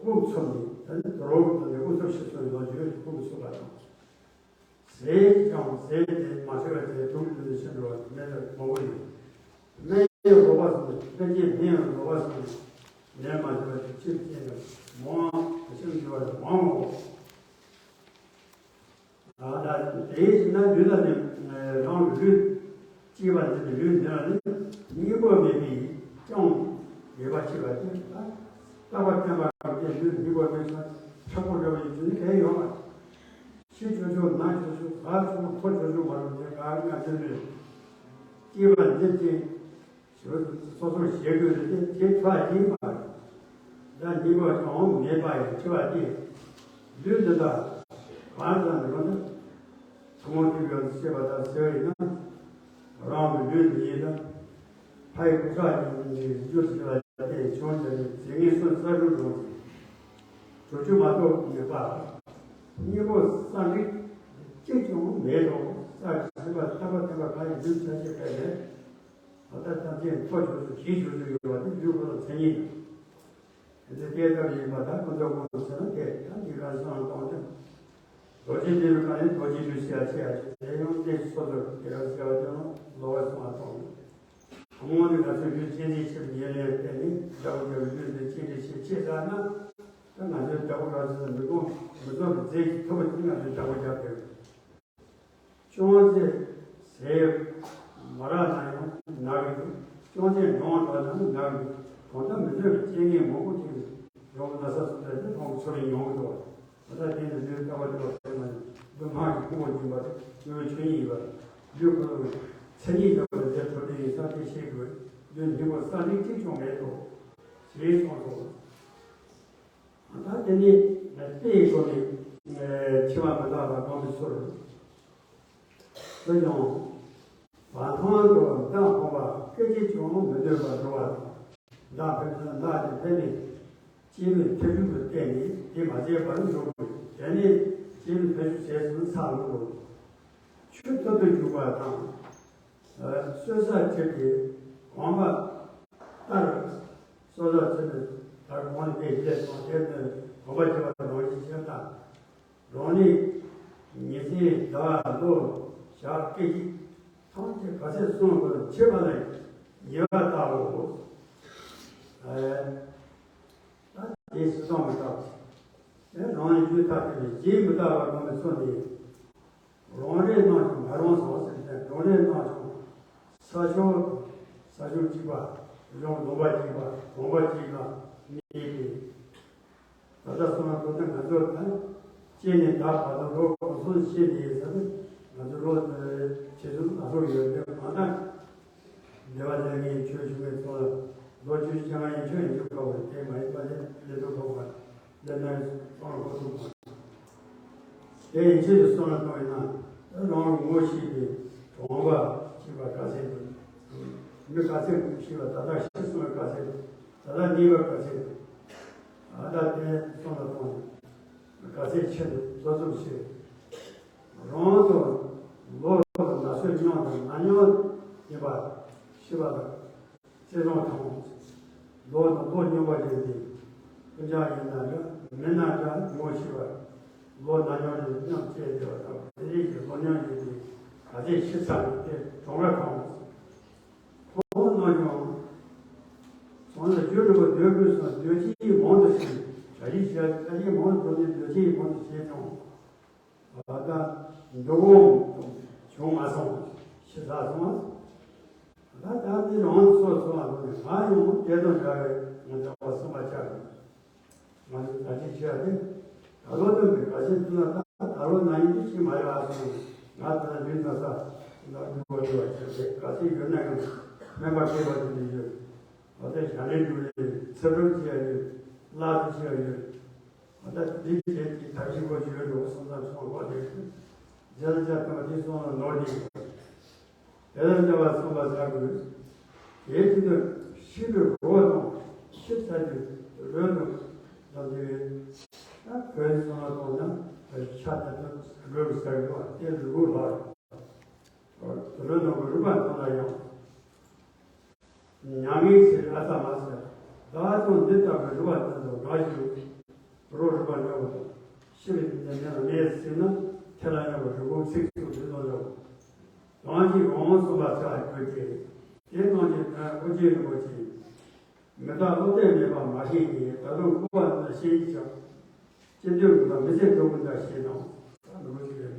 དབུགས་འཚུབ་ནས་ད་ནི་དོ་རུང་དང་ནི་དབུགས་འཚུབ་ཤི་སོང་ལོ་རྒྱུས་དབུགས་འཚུབ་པ་དང་། ཟས་ཀྱང་ཟས་དེ་མ་ཤི་བ་དེ་དུག་ཏུ་ནི་ཤི་འགྲོ་བ་དེ་མེད་པའི་མང་པོ་ཡོད། སྨན་ཡང་ལོག་པ་སོང་ནས་ཕན་ཆད་སྨན་ཡང་ལོག་པ་སོང་ནས་ནད་མ་ཤི་བ་དེ་ཕྱིར་སྐྱེས་ནས་མང་ཤི་འགྱུར་བ་དེ་མང་ངོ་། ད་དེའི་ཕྱིར་ན་ལུས་ལ་ནི་རང་གི་ལུས་སྐྱེས་པ་འདི་ནི་ལུས་འདི་ལ་ནི་སྙིང་པོ་མེད་པའི་ཀྱང་ཡོད་པ་ཅིག་ལ་ཅིག་ལ་རྟག་པ་བརྟན་པ་གང་དེ་ལུས་སྙིང་པོ་མེད་ཀྱང་མཁྲེགས་པོ་རེ་བ་ཡི་རྒྱུ་ནི་གལ་ཡོད་པ། ཤི་ཆོག་ཆོག་ན་ཆོག་ཆོག་ཟ་ཆོག་འཐུང་ཆོག་ཆོག་མ་རུང་དེ་ག་ང་ཚོའི་ལུས་སྐྱེས་པ་འདི་དེ། ཞོ་སོ་སོར་བཞེས་དགོས་རེད་དེ་དེ་ཚོ་ཡིན་པ། ད་སྙིང་པོ་ཀྱང་མེད་པ་ཡི་འཆི་བ་སྟེ། ལུས་འདི་དག་གང་ཙམ་རུང་ན། ཐུན་མོང་ཐིག་ཡོད་ཅེས་པ་དག་ཟེར་བ་ཡིན་ན། རང་གི་ལུས་འདི་ཡིན་ན། ཕ་ཡི་སྐུ་ཁྲག་ཡིན་པའི་རྒྱུ་ཞིག་ལ་བརྟེན་བྱུང་བྱས་ནས་ཟས་ངན་སོན་རྩ་དྲུག་ཡོང་ཅིང་། གྲོལ་རྒྱུ་མ་གཏོགས་མེད་པ། སྙིང་པོ་ས་འགྲིག་གཅིག་ཀྱང་མེད་དོ། ས་ཞིག་པ་ཐར་པ་ཐར་པ་གང་ཡིན་ལུས་ཆ་ཤས་ག་ནས། ད་ལྟ་ཐམས་ཅད་མཐོ་ཆུང་སུ་གྱིས་གྱུར་དུ་ཡོད་པ་དེ་ལུས་ཁོ་ན་མཚན་ཉིད་དང་། དེ་ཚེ་སྐྱེས་ཐབས་ཡིན་པ་དང་ཀུན་རྫོབ་ཀུན་ཟེར་ན་དེ་ད་འདི་ག་སོང་གཏོང་དེ། རྡོ་རྗེ་འདི་རུ་གང་ཡིན་རྡོ་རྗེ་ལུས་ཤེས་ཡ་ཤེས་ཡ་ཆེ་དེ་ཡང་གནས་སོ་སོར་དེ་ག་ཟེར་བ་དེ་ནང་ལོག་པ་སོང་བ་གཏོང་། ཐུན་མོང་ནི་ང་ཚོའི་ལུས་སྐྱེ་འདི་ཆེ་བའི་ཉེར་ལེན་བརྟེན་ནས་དགྲ་བོ་དགྲ་བོའི་ལུས་འདི་སྐྱེ་འདི་ཆེ་ཆེ་ཟ་ན། ད་ང་ཚོའི་དགྲ་བོ་རང་ཚོ་མི་དགོངས་མི་རྫོགས་པའི་རྫས་ཀྱི་ཐུབ་པ་དེ་ང་ཚོའི་དགྲ་བོ་རྒྱབ་སྟེ། ཅུང་ཟད་ཟས་མ་རག་ན་ཡང་ན་གི་འདུག་ཅུང་ཟད་མྱོང་འགྲོ་ན་ན་གི་འདུག་གང་ལྟར་མི་བཟོད་པའི་རྐྱེན་ངན་མང་པོ་ཅིག་ཡོང་ན་ས་སུ་ལས་དེ་མཐོང་ཚོར་རེ་མྱོང་གི་འདུག་ད་ལྟ་དེ་ནི་ལུས་ལྟ་བ་དེ་བ་ཟེར་མ་ཡིན་འདུག་སྔགས་ཀྱི་ཕུང་པོ་འབྱིན་པ་དེ་ལུས་ཆོས་ཉིད་ཡིན་པ་ལུས་ཁོ་ན་མཚན་ཉིད་ལྟ་བ་ལས་དེ་གྲོལ་དེ་ཡིན་ས་དེ་ཤེས་དགོས། ལུས་འདི་མོ་ས་འདི་གཅིག་ཀྱང་མེད་དོ། ཞེས་གསུངས་སོ། ད་དེ་ནི་དཔེའི་སྒོ་ནས་འཆི་བ་མི་རྟག་པ་སྒོམ་པའི་ཚུལ། སུ་ཡང་བ་ཐང་དུ་མདའ་འཕངས་པ་སྐད་ཅིག་ཀྱང་མི་སྡོད་པར་འགྲོ་བ་དང་། མདའ་ཕན་ཚུན་མདའ་དེ་ཕན་ནས་སྐྱེས་བུའི་ཐེ་ཇུས་ལ་བརྟེན་ནས་དེ་མ་བྱས་པར་འགྲོ་དགོས། དེ་ནས་སྐྱེས་བུའི་ཐེ་ཇུས་བྱས་ཚུན་ཚར་འགྲོ་དགོས། ཆུ་རྟག་ཏུ་རྒྱུག་པ་དང་། གསོད་ས་བྱེད་པའི་གོམ་པ་ལྟར། གསོད་ས་བྱེད་པའི་ལྟར་གོང་ནས་དེ་ལས་སོང་དེ་ནས་གོམ་པ་བྱེད་པ་དང་ཞིག་བྱེད་དང་། རང་ཉིད་ཉིན་མཚན་ཟླ་བ་ལོ་ཞག་སྐད་ཅིག་ཐམས་ཅད་ག་ཚད་སོང་དགོས་བྱེད་པ་ལ་ཉེས་པ་ལྟ་བུ། ད་དེ་སྲིད་སྟོང་མི་རྟག་པ། རང་ཉིད་རྒྱུད་ཐ་དད་པའི་རྗེས་མི་ལྟ་བར་སྒོམ་པའི་ཚུལ་ནི། རང་རེ་རྣམས་ཀྱང་མ་རུངས་སོ་ཟེར་ཏེ་རང་རེ་རྣམས་ཀྱང་ས་ཕྱོགས་དང་ས་ཕྱོགས་གཅིག་པ་གཞུང་ལུང་པ་གཅིག་པ་ལུང་པ་གཅིག་ལ་གནས་ཏེ། ད་ལྟ་སོང་ན་ཐོག་ཏུ་ང་ཚོ་ད་སྐྱེས་ནས་ད་བར་དུ་ལོ་གོང་སོང་ཤེས་ནས་ཟེར་ཏེ་ང་ཚོ་ལོ་ཆེ་ཆུང་ཨ་ཧོ་ཡོད་པའི་གང་ལྟར་འདི་བ་ལས་ངས་ཆོས་ཞུ་མཁན་ཚོ་ལ་ལོ་བཅུ་བཞི་ལྔ་ཡན་ཆོད་ཡིན་རྒྱུ་དཀའ་བ་དེ་མ་ཡིན་པ་ལས་ལས་དོན་ཁོག་པ། འདི་ནས་སོང་ཁོ་ཐུག་པ། དེ་ཡིན་ཕྱིར་སོང་ལ་གཏོང་ཡིན་ན་རང་ངོ་ཤེས་པའི་གྲོང་པ་ཅིག་པ་ག་ཚད་འདུག་མི་ག་ཚད་འདུག་ཤེས་པ་ད་ལྟ་ཤི་སོང་བ་ག་ཚད་འདུག་ད་ལྟ་གནས་པ་ག་ཚད་འདུག་ཨ་ད་དེ་སོང་ལ་གཏོང་ཡིན་ག་ཚད་ཆེ་འདུག་ཚོ་ཚོམ་ཤེས། རང་དང་ལོ་དང་ན་ཚོད་སྙོམས་དང་མ་སྙོམས་ཡིན་པ་ཤེས་པ་དང་། བརྩེ་སེམས་དང་། ལོ་དང་ལོ་སྙོམས་པ་ཅན་དེ་སྤུན་ཆ་ཡིན་ན་འདྲ་མིན་ན་འདྲ་ངོ་ཤེས་པ། ལོ་ན་སྙོམས་ནས་མཉམ་བཅས་བསྡད་པ་དང་དེ་རིགས་ཀྱི་ལོ་སྙོམས་ཡིན་དེ་ག་ཚད་ཤི་ཚར་ནས་དེ་གྲོང་ར་གང་ཁོང་རྣམས་ཀྱང་ཚོང་ལ་རྒྱུ་འགྲོ་བ་སྡོད་དགོས་སོང་སྡོད་ཅིག་མང་དུ་ཕྱིན་གྲ་སྒྲིག་བྱས་གྲ་སྒྲིག་མང་དུ་འགྲོ་ནས་སྡོད་ཅིག་མང་དུ་བྱས་ཀྱང་། ད་ལྟ་འགྲོ་འོང་བྱུང་མ་སོང་ཕྱི་ས་སོང་། ད་ལྟ་འདི་རང་སོ་སོ་ལ་ང་ཡང་དེ་དང་འདྲ་བའི་ང་འདྲ་བ་སེམས་པ་ཆགས་ང་ཚོ་ད་ཅི་བྱས་ཏེ་ད་ལོ་དོན་པའི་ག་ཚད་དུ་ན་ད་ད་ལོ་ན་ཡིན་དུ་ཞིག་མ་ཡོད་ཨ་སོང་ང་ད་ལྟ་འདི་ན་ས་ན་འགྲོ་བ་འགྲོ་བ་བྱས་ཏེ་ག་ཚད་ཡོད་ན་ཡང་སྨན་པ་མཁས་པ་དེ་འདྲ་ཡོད། ད་ལྟ་ཞལ་ལས་འགྲོ་རེད་ཚེ་སྒྲུབ་བྱས་ཡོད་བླ་དུ་བྱས་ཡོད། ད་ལྟ་འདི་བྱས་ཀྱི་ཐབས་ཤེས་སྒོ་ཞུ་འགྲོ་བསམ་བསམ་སོང་བ་དེ། རྒྱལ་རྒྱལ་དང་དེ་སོང་ལ་ནོར་དེ། དེ་ལ་འདྲ་བ་སོང་བ་ཟ་དགོས། དེའི་དུས་དུ་ཤི་བའི་རོ་དང་ཤི་ཚར་དུས་རོ་དང་ལ་དེ་བས། ད་བོད་སོང་ལ་གཏོང་ན་ཤ་དང་དུ་རོ་ཟ་དགོས་པ་དེ་ལུས་ལྷག་རོ་དང་རུས་པ་མཐོང་ན་ཡང་། མྱ་ངན་ཞེས་ཨ་ཙ་མ་ཟེར། བདག་ཀྱང་འདི་ལྟ་བུའི་རུ་བ་དོན་དུ་དགའ་ཞིང་། རོ་རུ་བ་འདྲ་བ་དང་། ཤི་བའི་དུས་ནས་ནད་ལ་མེད་ཟེར་ན། ཐལ་ལ་ཡང་བ་རུ་བོ་ཚིག་ཚུགས་འདི་དང་འདྲ་བ། གང་ཞིག་འོང་གསུངས་པ་ཚ་དགོས་ཏེ། དེ་གང་ཞིག་དོན་ཨོ་རྒྱན་རིན་པོ་ཆེ། མི་རྟག་བློ་གཏད་མེད་པ་མ་ཤེས་ཀྱི་ད་དུང་འཁོར་བ་འདི་ལ་ཤེས་ཀྱི་ཆགས། ཅི་འདོད་ཀུན་ལ་མི་ཚེ་སྡུག་ཀུན་འདྲ་ཞེས་དང་། ད་འདི་མོ་ཞིག་རེད།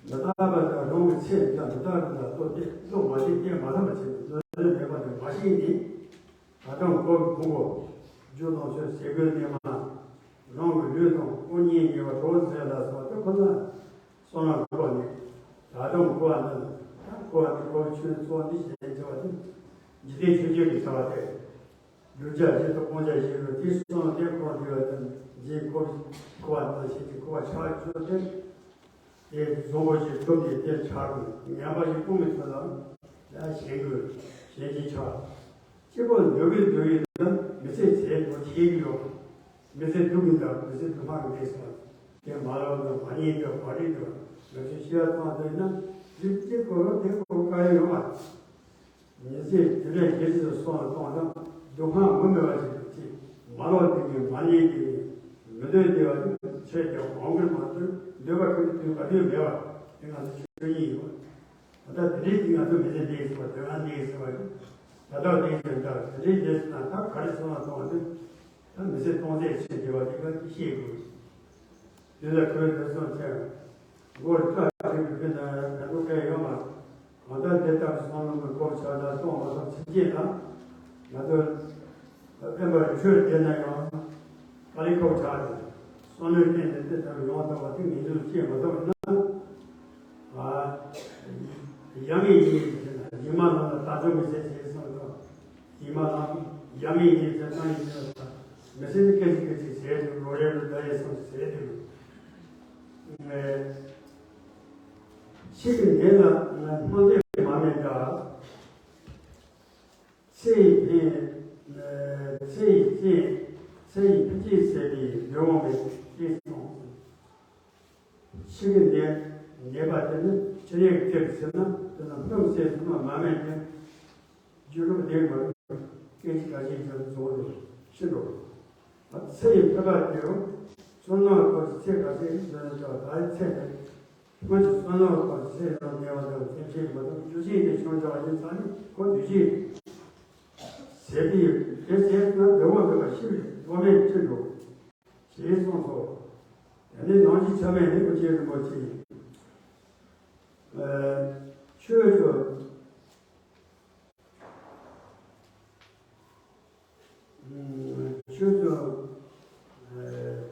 མི་རྟག་པ་དང་རང་གི་ཚེ་འདི་ལ་མི་རྟག་པ་དང་བློ་གཏད་བློ་མ་གཏད་གཏད་མ་ཐུབ་པ་བྱས་ནས་བློ་ལས་མེད་པ་དེ་མ་ཤེས་ནས། ད་དུང་འཁོར་བའི་ཕུང་པོ། རྒྱུ་དང་ཆོས་ཟས་གོས་གནས་མལ། རང་གི་ལུས་དང་དབུགས་གཉིས་ཉེ་བར་གྲོགས་མཛད་ལ་སོགས་དེ་ཁོ་ན་བསོད་ནམས་བསགས་ནས། ད་དུང་འཁོར་བ་འདི་ད་འཁོར་བ་འདི་འཁོར་བའི་ཆོས་འཚོ་བ་འདི་ཞེས་བྱ་བ་དེ་འཇིག་རྟེན་ཆོས་བརྒྱད་ཀྱི་བྱ་བ་སྟེ། བསྒྲུབ་བྱ་བཞི་དང་སྤང་བྱ་བཞི་ཡོད་དེ་གསུམ་དེ་འཁོར་བ་འདི་བ་དང་འཇིག་འཁོར་འཁོར་བ་འདི་ཞེས་ཀྱི་འཁོར་བ་ཆགས་ཡོད་དེ། དེ་བཟང་པོ་ཞིག་ཐོབ་ནས་དེ་ཆགས་དགོས། ངན་པ་ཞིག་སྤོང་མི་ཐུབ་ལ་ཡང་ཞེན་དགོས། ཞེན་གྱི་ཆགས། གཅིག་པོ་འདོད་པའི་འདོད་ཡུལ་དང་མི་ཚེ་ཚེ་འདོད་ཤེས་ཀྱི་ཡོད། མི་ཚེ་སྡུག་གི་འདྲ་མི་ཚེ་སྡུག་མ་གི་འདྲ་ཟེར་བ། དེ་མ་ལོག་འདོད་མ་ཉེས་འདོད་བ་རིག་འདོད་ང་ཚོས་ཤེས་པ་ཙམ་འདོད་ན་རིག་གཅིག་གོ་རོ་དེ་གོ་དཀའ་ཡོད་མ་རེད། མི་ཚེ་དེ་འདྲའི་ཡིད་ཆེས་སུ་སོང་བ་གཏོང་ན་སྡུག་བསྔལ་ངོ་མེད་པ་ཞིག་ཏུ་སྐྱེ། མ་ལོག་སྡིག་ངན་མ་ཉེས་སྡིག་ངན་མི་འདོད་བདེ་བ་དེ་ཆོས་ཀྱང་མང་པོས་མ་ཐོས། འདོད་པ་ཀུན་ཏུ་ག་དུས་མེད་པ་དེ་ང་ཚོ་ཆོས་ཉིད་ཡིན་པ། ད་ལྟ་དེ་འདྲའི་དེ་ང་ཚོ་མི་ཚེ་འདས་ཟེར་བ་དོན་ལ་འདས་ཟེར་བ་ཡིན། ད་ལྟ་འདས་ཟེར་ད་དེ་འདྲའི་འདས་ཟེར་ན་ད་ག་རེ་སོང་བ་གཏོང་བ་དེ་ད་མི་ཚེ་སྟོང་ཟད་ཕྱིན་བདེ་བ་དེ་ག་ཤེས་དགོས། དེ་ལ་ཁོའི་དེ་སོང་ཚེ། མགོར་སྐྲ་བྲེགས་པའི་དཔེ་ན་ཡང་དྲན་པོ་སྐད་ཡོད་མ། གང་ལྟར་དེ་ལྟར་བསམ་བློ་མི་འཁོར་བྱ་དང་གཏོང་མ་ཐུབ་ཕྱིན་ཆད་ལ། ང་ཚོ་བསྟན་པ་རི་ཁྲོད་དེ་ན་ཡང་དཀའ་ལས་ཁག་ཆགས་ཏེ། བསམ་བློའི་སྟེང་ནས་དེ་ལྟར་ཡོང་ཐུབ་པ་དེ་ངེས་འབྱུང་སྐྱེས་མ་ཐུབ་ན། ཨ། ཡ་ངའི་ཡིན་ཟེར་ན་ཡིན་མ་ལ་ལ་ད་ཚོད་མི་ཟེར་ཞེས་གསུངས་སོ། ཡིན་མ་ལ་ཡ་ངའི་ཡིན་ཟེར་ན་ཡིན་ཟེར་ན་མི་ཟེར་ནི་སྐད་ཅིག་སྐད་ཅིག་ཟེར་དུས་ལོ་རེ་ལོ་ཟླ་ཡས་སོང་ཟེར་དུས། ཕྱི་གི་ནད་ལ་སྣང་མཛད་མ་མེད་འདྲ། ཚེ་ཡི་ཕན། ཚེ་ཡི་རྐྱེན། ཚེ་ཡི་ཕན་བསྐྱེད་ཟད་པའི་འདོད་དབང་མེད་ཅེས་གསུངས། ཕྱི་གི་ནད་ནད་པ་དེ་ནི་ཕྱི་ནད་ཀྱི་ཐེབས་ཟིན་ན་དེ་ལ་སྣང་མཛད་ཐུབ་པ་མ་མེད་ཀྱང་། རྒྱུ་རབ་ལྡན་པར་སྐད་ཅིག་ག་ཅིག་ཀྱང་རྫོགས་ནས་ཤི་འགྲོ། ཚེ་ཡི་ཕན་པ་དེའོ། བསོད་ནམས་སྐོར་གྱི་ཚེ་ག་ཚད་ཡིན་ཟེར་ན་ད་ཚེ་དེ། སྔོན་གྱི་བསོད་ནམས་སྐོར་གྱི་ཚེ་ཡང་དམྱལ་བ་དང་ཚེ་ཕྱིར་མ་དང་རྒྱུ་ཅན་དེ་བྱུང་བྱ་བ་ཡིན་ཙང་ནི་ཁོ་འདུས་བྱས། ཟད་པའི་དེ་ཟད་ན་འདོད་དབང་མེད་པར་ཤི་བའི་དབང་མེད་ཅི་འགྲོ། ཞེས་གསུངས་སོ། དེ་ནས་ནང་བཞིན་ཆ་མེད་ནི་ཀུན་མཁྱེན་རིན་པོ་ཆེ། ཆོས་ཀྱི། ཆོས་ཀྱི།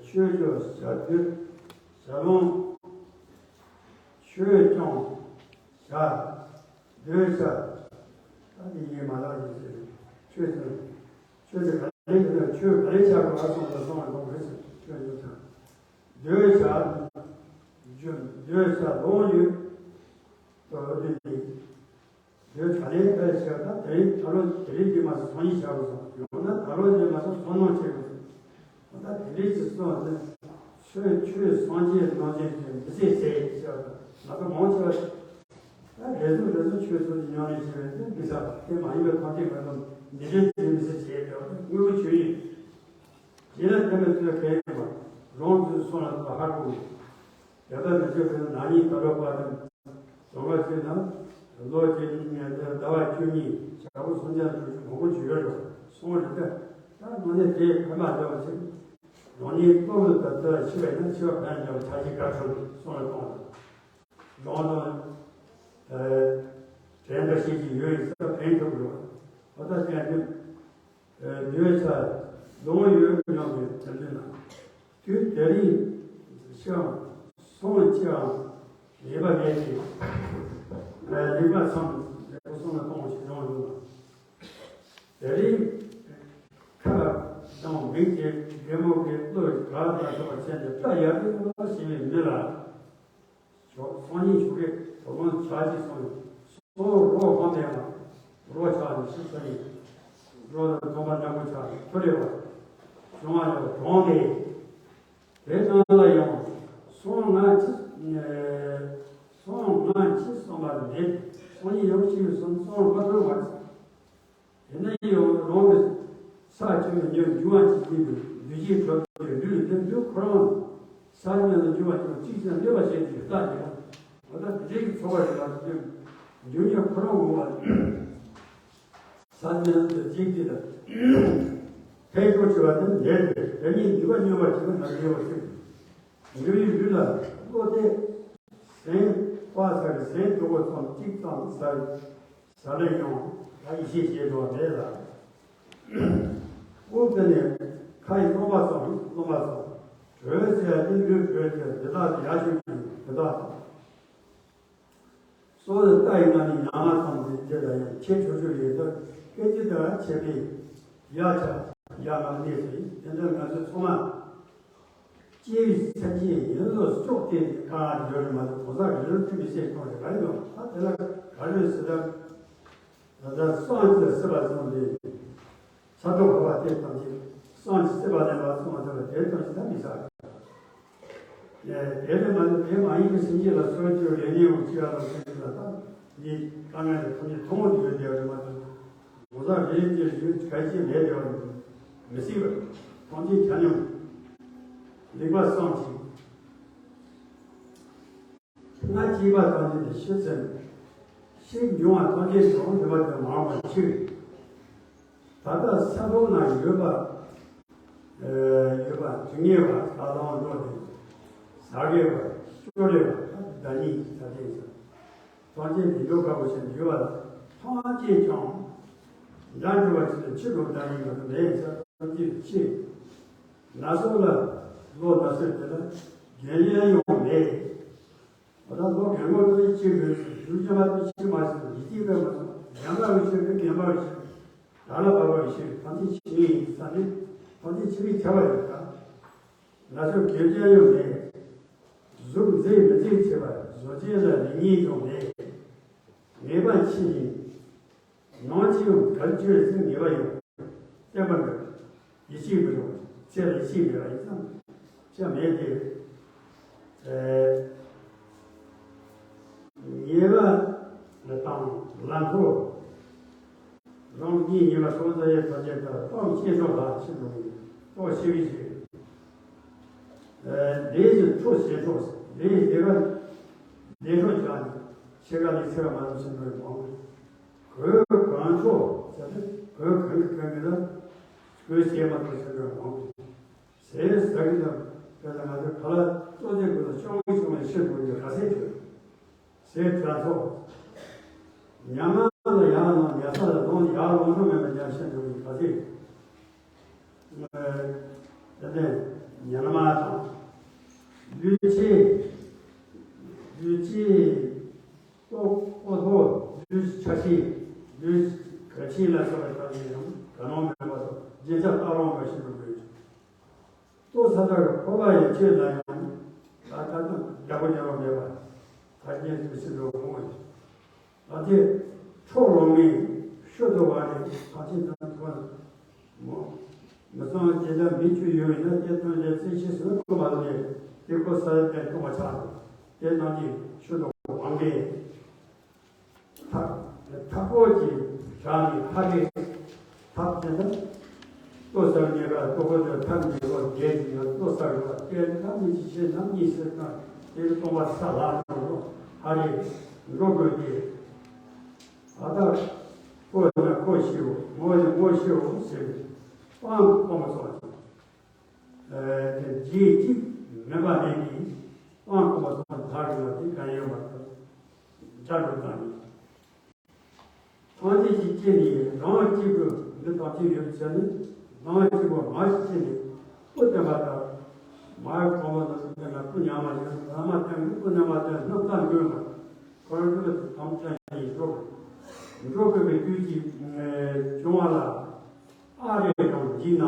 ཆོས་ཀྱི་ཞབས་རྡུལ། ཞབས་ལོང་། ཆོས་སྐྱོང་། ཞབས་རྡུལ་ཞབས། ད་འདི་ཡིན་མ་ལགས་ཡིན་ཟེར། ཆོས་ཀྱི། ཆོས་ཀྱི་ག་ལེ་ཆོས་ག་ལེ་ཆགས་པ་སོང་ལ་སོང་བ་གཏོང་རེད་ཟེར། ཆོས་ཀྱི་ཆགས། རྡུལ་ཞབས། རྡུལ་ཞབས་ལོང་ཡོད། ད་འོ་དེ་འདི། རྡུལ་ག་ལེ་ཕལ་ཆེར་ད་དེ་རིང་ད་ལོ་དེ་རིང་འདི་མ་སོང་ཡིན་ཆགས་སོང་། ཡང་ན་ད་ལོ་འདི་མ་སོང་སོང་ནང་ཆེ་བ་སོང་། ད་དེ་རིང་ཅིག་སོང་ཟེར། ཆོས་ཆོས་སངས་རྒྱས་རྣམ་འདྲེན་གྱི་མི་ཚེ་ཟེར་ཞེས་པ་ང་ཚོ་མང་ཆེ་བ་ད་རེ་ཟུང་རེ་ཟུང་ཆོས་ཚོགས་ཀྱི་ཉམས་ལེན་བྱེད་པའི་དེ་མི་ཟ་བ་དེ་མ་ཡིན་པའི་ཐམས་ཅད་ང་ཚོ་འདི་འདྲའི་དེ་མི་ཚེ་བྱེད་པའི་དངོས་པོ་ཆོས་ཡིན། ཡིན་ན་དེ་མི་ཚོས་གལ་ཡིན་པ་རང་ཚོའི་སོང་ལ་ཐོག་ཧ་གོ་དགོས། དེ་ལྟར་མི་ཚོས་གལ་ན་ཉིན་ད་ལོ་པ་དང་། གསང་བ་བྱས་ན། ལོ་གཅིག་ནི་ཟླ་བ་བཅུ་གཉིས་ཞག་པོ་སུམ་ཅུ་དྲུག་ཅུ་མང་པོ་བྱེད་ཡོད་རེད། སོང་རེད་ད། ད་དངོས་གནས་དེ་ཕན་མ་འདྲ་བ་ཞིག་རང་ཉིད་སྟོབས་ལ་ད་ལྟ་ཤི་བས་ན་ཤི་བ་ཕན་འདྲ་བ་ཆ་ཞིག་ག་ཚོད་སོང་ལ་གཏོང་དང་། རང་དང་། དྲན་པ་ཤེས་ཀྱི་ཡོད་ཡིན་ས་ཕན་ཐོགས་རེད། ཨོ་ད་ཅན་དུ། འདུས་ས་ལོང་ཡོད་སྙམ་པའི་དྲན་འདུན་ན། དུས་དེ་རིང་ཤང་སོང་ཅིའང་ལེགས་པ་མེད་ཅིང་། ལེགས་པ་ཚང་ལེགས་པོ་སོང་ལ་གཏོང་ཞིག་ཡོང་ཡོང་ལ། དེ་རིང་ཁ་ལ་ མིག་གི་རྒན་མོ་གི་བློས་གར་དང་སོགས་པ་བྱས་ནས་སྐྲ་ཡར་རྒྱས་པ་ཞིག་མི་ལ། ཞོག་སང་ཉིན་ཞོགས་ཀས་དོ་དགོང་ཇ་གཅིག་སོང་། སོང་རོགས་ཧོན་པའི་ང་རོགས་ཆགས་ནས་ཤི་ཚ་ཡིན། རོགས་དང་སྡོམ་པ་འདྲ་པོ་ཆགས་ནས་ཐོ་རེ་བ་བྱུང་བ་ལ་གྲོངས་ཏེ། དེ་ནང་ལ་ཡང་སོང་ང་ཅི་སོང་ང་ཅི་སོང་བ་མེད། སང་ཉིན་ཡང་ཤི་སོང་སོང་མ་ཐོན་བར། དེ་ནས་ཡང་རང་གི་ས་ཆུ་ལ་ཉོན་འབྱུང་བ་ཅིག་ཡིན་པས་འདུ་བྱེད་གྲོལ་ཏེ་ལུས་ལྡན་དུས་ཁོ་རང་ས་ཆུ་ལ་འབྱུང་བ་ཅིག་གཅིག་ཀྱང་གནོད་པ་བྱེད་ཅིག་ལྟ་ཉེ་བ། འོ་ད་དེ་འདྲའི་ཚོར་བ་ཞིག་ལ་འབྱུང་ཉེ་ཁོ་རང་ངོ་བ་ས་ཆུ་ལ་འཇིག་ཅིག་ལ་ཐལ་སྐྱོ་ཆེ་བ་དེ་ལས་ཏེ་དེ་ཉིད་འདུས་པ་སྙོམས་པར་ཞུགས་པ་ན་ཉེ་བ་ཞིག་འདུ་བའི་ལུས་ལ་བློ་གཏད། ཟན་པ་ཟ་གི་ཟན་དྲུག་པོ་ཙམ་གཅིག་ཙམ་ཟ། ཟ་ལེ་ཡང་ད་ཡེ་ཤེས་སྐྱེས་འགྲོ་བ་མེད་ལ། དབུགས་དེ་ནས་ཁ་ཡི་རློན་པ་ཙམ་རློན་པ་ཙམ་གྲོལ་ཟེར་ཏེ་ལུས་གྲོལ་ཏེ་འདི་དག་ཏུ་ཡར་བྱུང་ནས་འདི་དག་དང་། སོ་སོའི་རྟ་ཡི་ནང་ནས་ཉག་མ་ཙམ་ཞིག་དེ་ལ་ཡང་ཁྱེར་ཆོག་ཆོག་ཡོད་ཚད་སྐད་ཅིག་དེ་ལ་ཆད་པས་ཡར་ཆག་ཡར་མར་གནས་སོ་ཡིན། དེ་འདྲ་ང་ཚོ་ཚང་མ། སྐྱེ་བའི་སེམས་ཅན་ཡིན་ལུགས་ལྕོགས་ཏེ་གང་ཡོད་རེད་མ་གཏོགས་གང་ཟག་གི་ལུས་ཅི་མི་ཤེས་ཁོང་རེ་ག་ཡོད་ད་དེ་ལ་ག་རེ་ཟེར་ད། ད་ལྟ་སངས་རྒྱས་སྲིད་པ་ཙམ་ལས་ཆ་ཐོག་འཕོ་བ་སྟེ་ཐམས་ཅད་སངས་རྒྱས་སྲིད་པ་ལེན་པ་ཙམ་མ་ཐོབ་པ་དེ་ཐམས་ཅད་ད་མི་ཟ། དེ་ལས་མ་ནི་དེ་མ་ཡིན་པའི་སེམས་ཅན་ལ་གསོལ་རྒྱུ་ལས་ཉེ་བོ་ཅི་ཡང་ལ་སེམས་ཅན་ལ་ད་ནི་དཀའ་ངལ་ལས་ཐམས་ཅད་ཐུན་མོང་དུ་ཡོད་བསྡད་པ་རེད་མ་གཏོགས། ངོ་ཚ་རེ་རེ་ཡོད་གལ་ཆེ་མེད་དེ་བ་མི་སྲིད་པ། ཐམས་ཅད་ཆ་སྙོམས། ལེགས་པར་བསམ་ཞིང་། སྔ་སྐྱེས་པ་ཐམས་ཅད་དེ་ཤི་ཟིན། ཤི་འབྱུང་བ་ཐམས་ཅད་ཀྱང་འདུས་པ་དེ་མ་འོངས་པ་ཕྱིར། ད་ལྟ་ས་ཕོ་ན་ཡོད་པ། ཡོད་པ་དུས་ངེས་པ་ས་དང་འགྲོ་དེ། ཟ་གེ་བ་སྐྱོ་རེ་བ་ད་ཉིད་ད་དེ་ཟ། ཐམས་ཅད་འདི་འགྲོ་དཀའ་བ་ཞིག་འདུལ་བ་ཐམས་ཅད་ཀྱང་། འདྲ་འགྲོ་བ་ཅི་ལ་ཕྱི་རོལ་བདག་ཉིད་མ་དུ་མེད་ས་ཐམས་ཅད་ཕྱི། ན་སོ་ལ་ལོ་ན་སོ་དེ་ལ་རྒྱན་ཡང་ཡོང་མེད། འོ་ད་ལོ་རྒན་མོ་དེ་ཕྱི་རོལ་ཞུ་རྒྱ་མ་དེ་ཕྱི་མ་ཞིག་ཡིད་ཀྱི་བས་མ་སོང་རྒན་པ་རུ་ཕྱིར་རྒན་པ་རུ་ཕྱིར་ད་ལ་བབ་པ་རུ་ཕྱིར་ཐམས་ཅད་ཕྱི་ཡིན་ས་ནི་ཐམས་ཅད་ཕྱི་མིག་བྱ་བ་ཡོད་ད། ན་སོ་གེ་བྱ་ཡོང་མེད། གཟུགས་མཛེས་མི་མཛེས་ཆེ་བ་བཟོ་བྱེད་ལ་རིགས་ངེས་ཀྱང་མེད། ངེས་པ་ཕྱི་ཡིན། ནང་ཕྱི་ཡང་གལ་ཆེ་ཟིན་ངེས་པ་ཡང་བསྟན་པ་འདི་ཡིད་ཆེས་མི་རུང་ཚེ་ལ་ཡིད་ཆེས་མེད་པ་ཡིན་ཙང་བྱ་མེད་དེ། ངེས་པ་དང་ལམ་ཐོ། རང་གཉིས་ཉེས་པ་སོང་ཚ་ཡའི་ཐ་ཆད་ལྟར་སྤང་ཤེས་སོགས་ལ་ཕྱིན་འགྲོ་གི་ཡོད། ལྟོ་ཤེས་པའི་ཕྱིར། འདས་ཀྱི་འཕྲོ་ཞེས་འཕྲོ་འདས་ཀྱི་འདས་པ་འདས་འཕྲོ་བྱ་ནི་ཕྱི་ཁ་ལས་ཚེ་བ་མ་ལུས་ཕྱིན་འགྲོ་གི་མང་གོས་གང་ཆོག་ཟེར་ཏེ་གོས་གང་གི་གང་གི་ལ་གོས་ཞེས་མ་ཐོགས་ཕྱིན་འགྲོ་གི་མང་གོ། ཟས་ཟ་གི་དང་དཔེར་ན་ང་ཚོ་ཁ་ལག་ལྟོ་ཆས་ཀུན་ལ་ཤོང་གི་ཤོང་ནས་ཕྱིན་འགྲོ་གི་ག་ཚད་ཡོད། ཟས་དྲ་ཚོགས། ཉ་མ་ལ་ཡར་ལངས་ཉ་ས་ལ་ལོང་ཡར་ལོང་འགྲོ་མེད་པ་ཉ་ཤ་འགྲོ་ཡི་ག་ཚད། དེ་ནས་ཉ་མ་དང་། ལུས་ཆེ། ལུས་ཆེ། ལྐོག་ལྐོག་ལྷོ་ལུས་ཆ་ཤས། ལུས་ག་ཆེ་ལ་སོགས་པ་དག་ཡིན་ཡང་ག་ནོ་མེད་པ་དང་རྗེས་ཆ་ལྟ་ལོང་པ་ཞིག་ཏུ་དགོས། ལྟོ་ཚ་ཚ་གི་ཕོར་པ་ཡི་ཕྱེད་ལ་ཡང་ད་ལྟ་རྒྱག་པོ་རྒྱག་པོ་མེད་པ། ད་རྒྱན་དུ་ཕྱིན་འགྲོ་འོང་བ་ཞིག་ད་དེ་འཕྲོ་ལོང་མིན་ཤོ་དུ་བ་རེ་ཐ་ཆེན་དང་ཐུ་བ་མོ། མི་གཙང་དེ་འདྲ་མི་བཅུ་ཡོད་ན་དེ་ཐོན་ལས་རྩེ་ཤེས་སུ་ཀུ་མ་ལ་ནས་དེ་ཁོ་ས་ཡ་དེ་ཐུག་པ་ཆགས་འདུག་དེ་རྣམས་ཀྱིས་ཤོ་དུ་བ་འགས། ཐག་ཐག་པོ་གཅིག་བཞག་ནས་ཐག་གི་ཐག་དེ་ལ་ལྟོ་ཟ་ཉེ་ག་ལྟོ་གོ་དེ་ཐག་ཉེ་གོ་རྒྱལ་གྱི་ཡང་ལྟོ་ཟ་རུ་བ་དེ་ཐག་ཉེ་གཅིག་བྱས་ནམ་གཉིས་ཟེར་ན་དེ་གི་སྟོང་པ་ས་ལ་འགྲོ་ཧ་རེ་འགྲོ་དགོས་ཏེ། ཨ་ད་ཁོ་ན་ཁོ་ཤིའོ་ངོ་ཡི་ངོ་ཤིའོ་ཟེར་ནས་སྤང་སྤང་པ་སོང་ཞིང་། དེ་རྗེས་གཅིག་མེད་པ་མེད་ཀྱི་སྤང་སྤང་པ་སོང་ཐག་རིང་བ་དེ་གང་ཡོད་མ་ཐག་འཇའ་འགྲོ་དང་ནི། ཐམས་ཅད་ཀྱི་སྤྱི་ནི་རང་གཅིག་པུ་འདི་ཐམས་ཅད་ཡོད་ཟེར་ནས་རང་གཅིག་པུ་མ་ཞིག་སྤྱི་ནི་སྐུ་བསྟན་པ་ལྟར་མ་ཡི་གོང་མ་དང་བསྟན་ན་སྐུ་ཉག་མ་ཡིན་ལ་མ་བསྟན་ནི་སྐུ་ཉག་མ་བསྟན་རྣམ་ཐར་འགོད་མ་ཁོ་རང་ཚོ་ལ་དམ་བཅའ་ཡིན་འགྲོ་འགྲོ་དགོས་པའི་དུས་ཀྱི་བྱུང་བ་ལ་ཨ་རེ་དང་འཇིག་ན།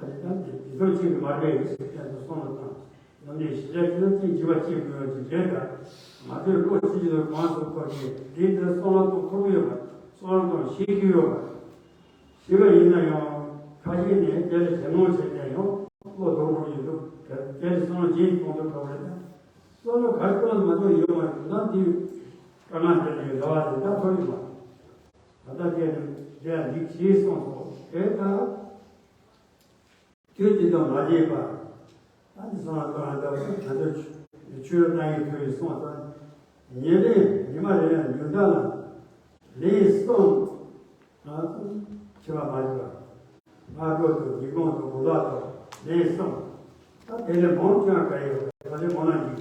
ད་དེ་དེ་ཚོ་གཅིག་གི་མ་རེད་ཟེར་བསྟན་དུ་སོང་ལ་དང་། ནམ་ནས་ཞི་བྱ་ཅི་ལ་ཅི་འཇིགས་པ་སྐྱེ་དགོས་ཡོད་ཀྱི་རེད་ད། ང་ཚོས་བློ་ཅི་ཅི་ལ་གང་སུ་ཁོ་གི་དེའི་ནང་བསམ་བློ་གཏོང་ཐུབ་ཡོད་པ། བསམ་བློ་གཏོང་ཤེས་ཀྱི་ཡོད་པ། ཞེས་པ་ཡིན་ན་ཡང་ཁ་ཤས་ནས་དེ་ལ་ཞེད་སྣང་བྱས་ནས་ཡང་བློ་ལྡོག་འགྲོ་ཡི་འདུག་དེ་ལ་བསམ་བློ་རྗེས་གཏོང་ཐུབ་པ་རེད་ད། བསམ་བློ་ག་རེ་གཏོང་མ་གཏོང་ཡོད་མ་རེད་ད། དེ་དཀའ་ངལ་དེ་ལ་ཡོད་ལ་བ་དེ་ད་ཐོབ་ཡོད་མ་རེད། ད་ལྟ་དེ་ནི་དེ་ཡང་འདི་ཞེས་གསུངས་སོ། དེ་ལྟར། དུས་དེ་དང་མ་བསྡད་པར། ཨ་ནི་སོང་ཙང་ད་ང་ཚོ་ཆོས་གནང་ཡིན་ཐུབ་ཡིན་སོང་ཙང་། ཉིན་རེ་ཉི་མ་རེ་ལ་ཉུང་མཐའ་ལ་ལན་གསུམ། ང་ཚོ་འཆི་བ་མ་འཇིག་པ། སྔ་དྲོ་དང་ཉིན་གུང་དང་དགོང་དག་དང་ལན་གསུམ། ད་དེ་ལས་མང་ཆུང་ག་ཡོད་པ་དེ་མང་ན་འཇིག་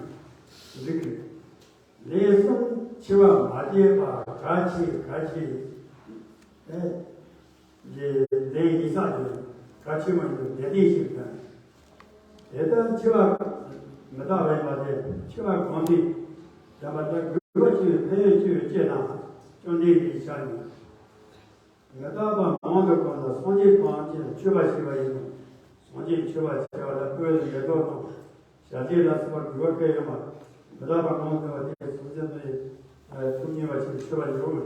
འགྲིག་གི་རེད། ལན་གསུམ་འཆི་བ་མ་བསྡད་པ་ག་ཆེ་ག་ཆེ། ཨེ། ལན་ལན་ཡིན་ས་ཡོད་ག་ཆེ་མ་ཡིན་ནོ་དེ་དེ་ཞིག་དང་། དེ་ལྟར་འཆི་བ་མི་རྟག་པ་ཡིན་པ་དེ་འཆི་བ་གང་དེ་བདེན་པ་དང་དགོས་པ་ཆེ་བའི་ཕན་ཡོན་ཆེ་བའི་སྐྱེས་ན་བཅོམ་ལྡན་འདས་ཀྱིས་ནི། མི་རྟག་པ་མང་དུ་བསྒོམས་ན་སངས་རྒྱས་ཐམས་ཅད་ལ་མཆོད་པ་བྱས་པ་ཡིན་ནོ། སངས་རྒྱས་མཆོད་པ་བྱས་པ་ལ་སྤོས་ལ་མེ་ཏོག་དང་། ཞལ་ཏིག་ལ་སོགས་པ་དགོས་པ་གལ་ཡོད་མ་རེད། མི་རྟག་པ་མང་དུ་བསྒོམས་པ་དེ་སངས་རྒྱས་ཐམས་ཅད་ཐུགས་མཉེས་པ་ཞིག་མཆོད་པ་འཇུག་གི་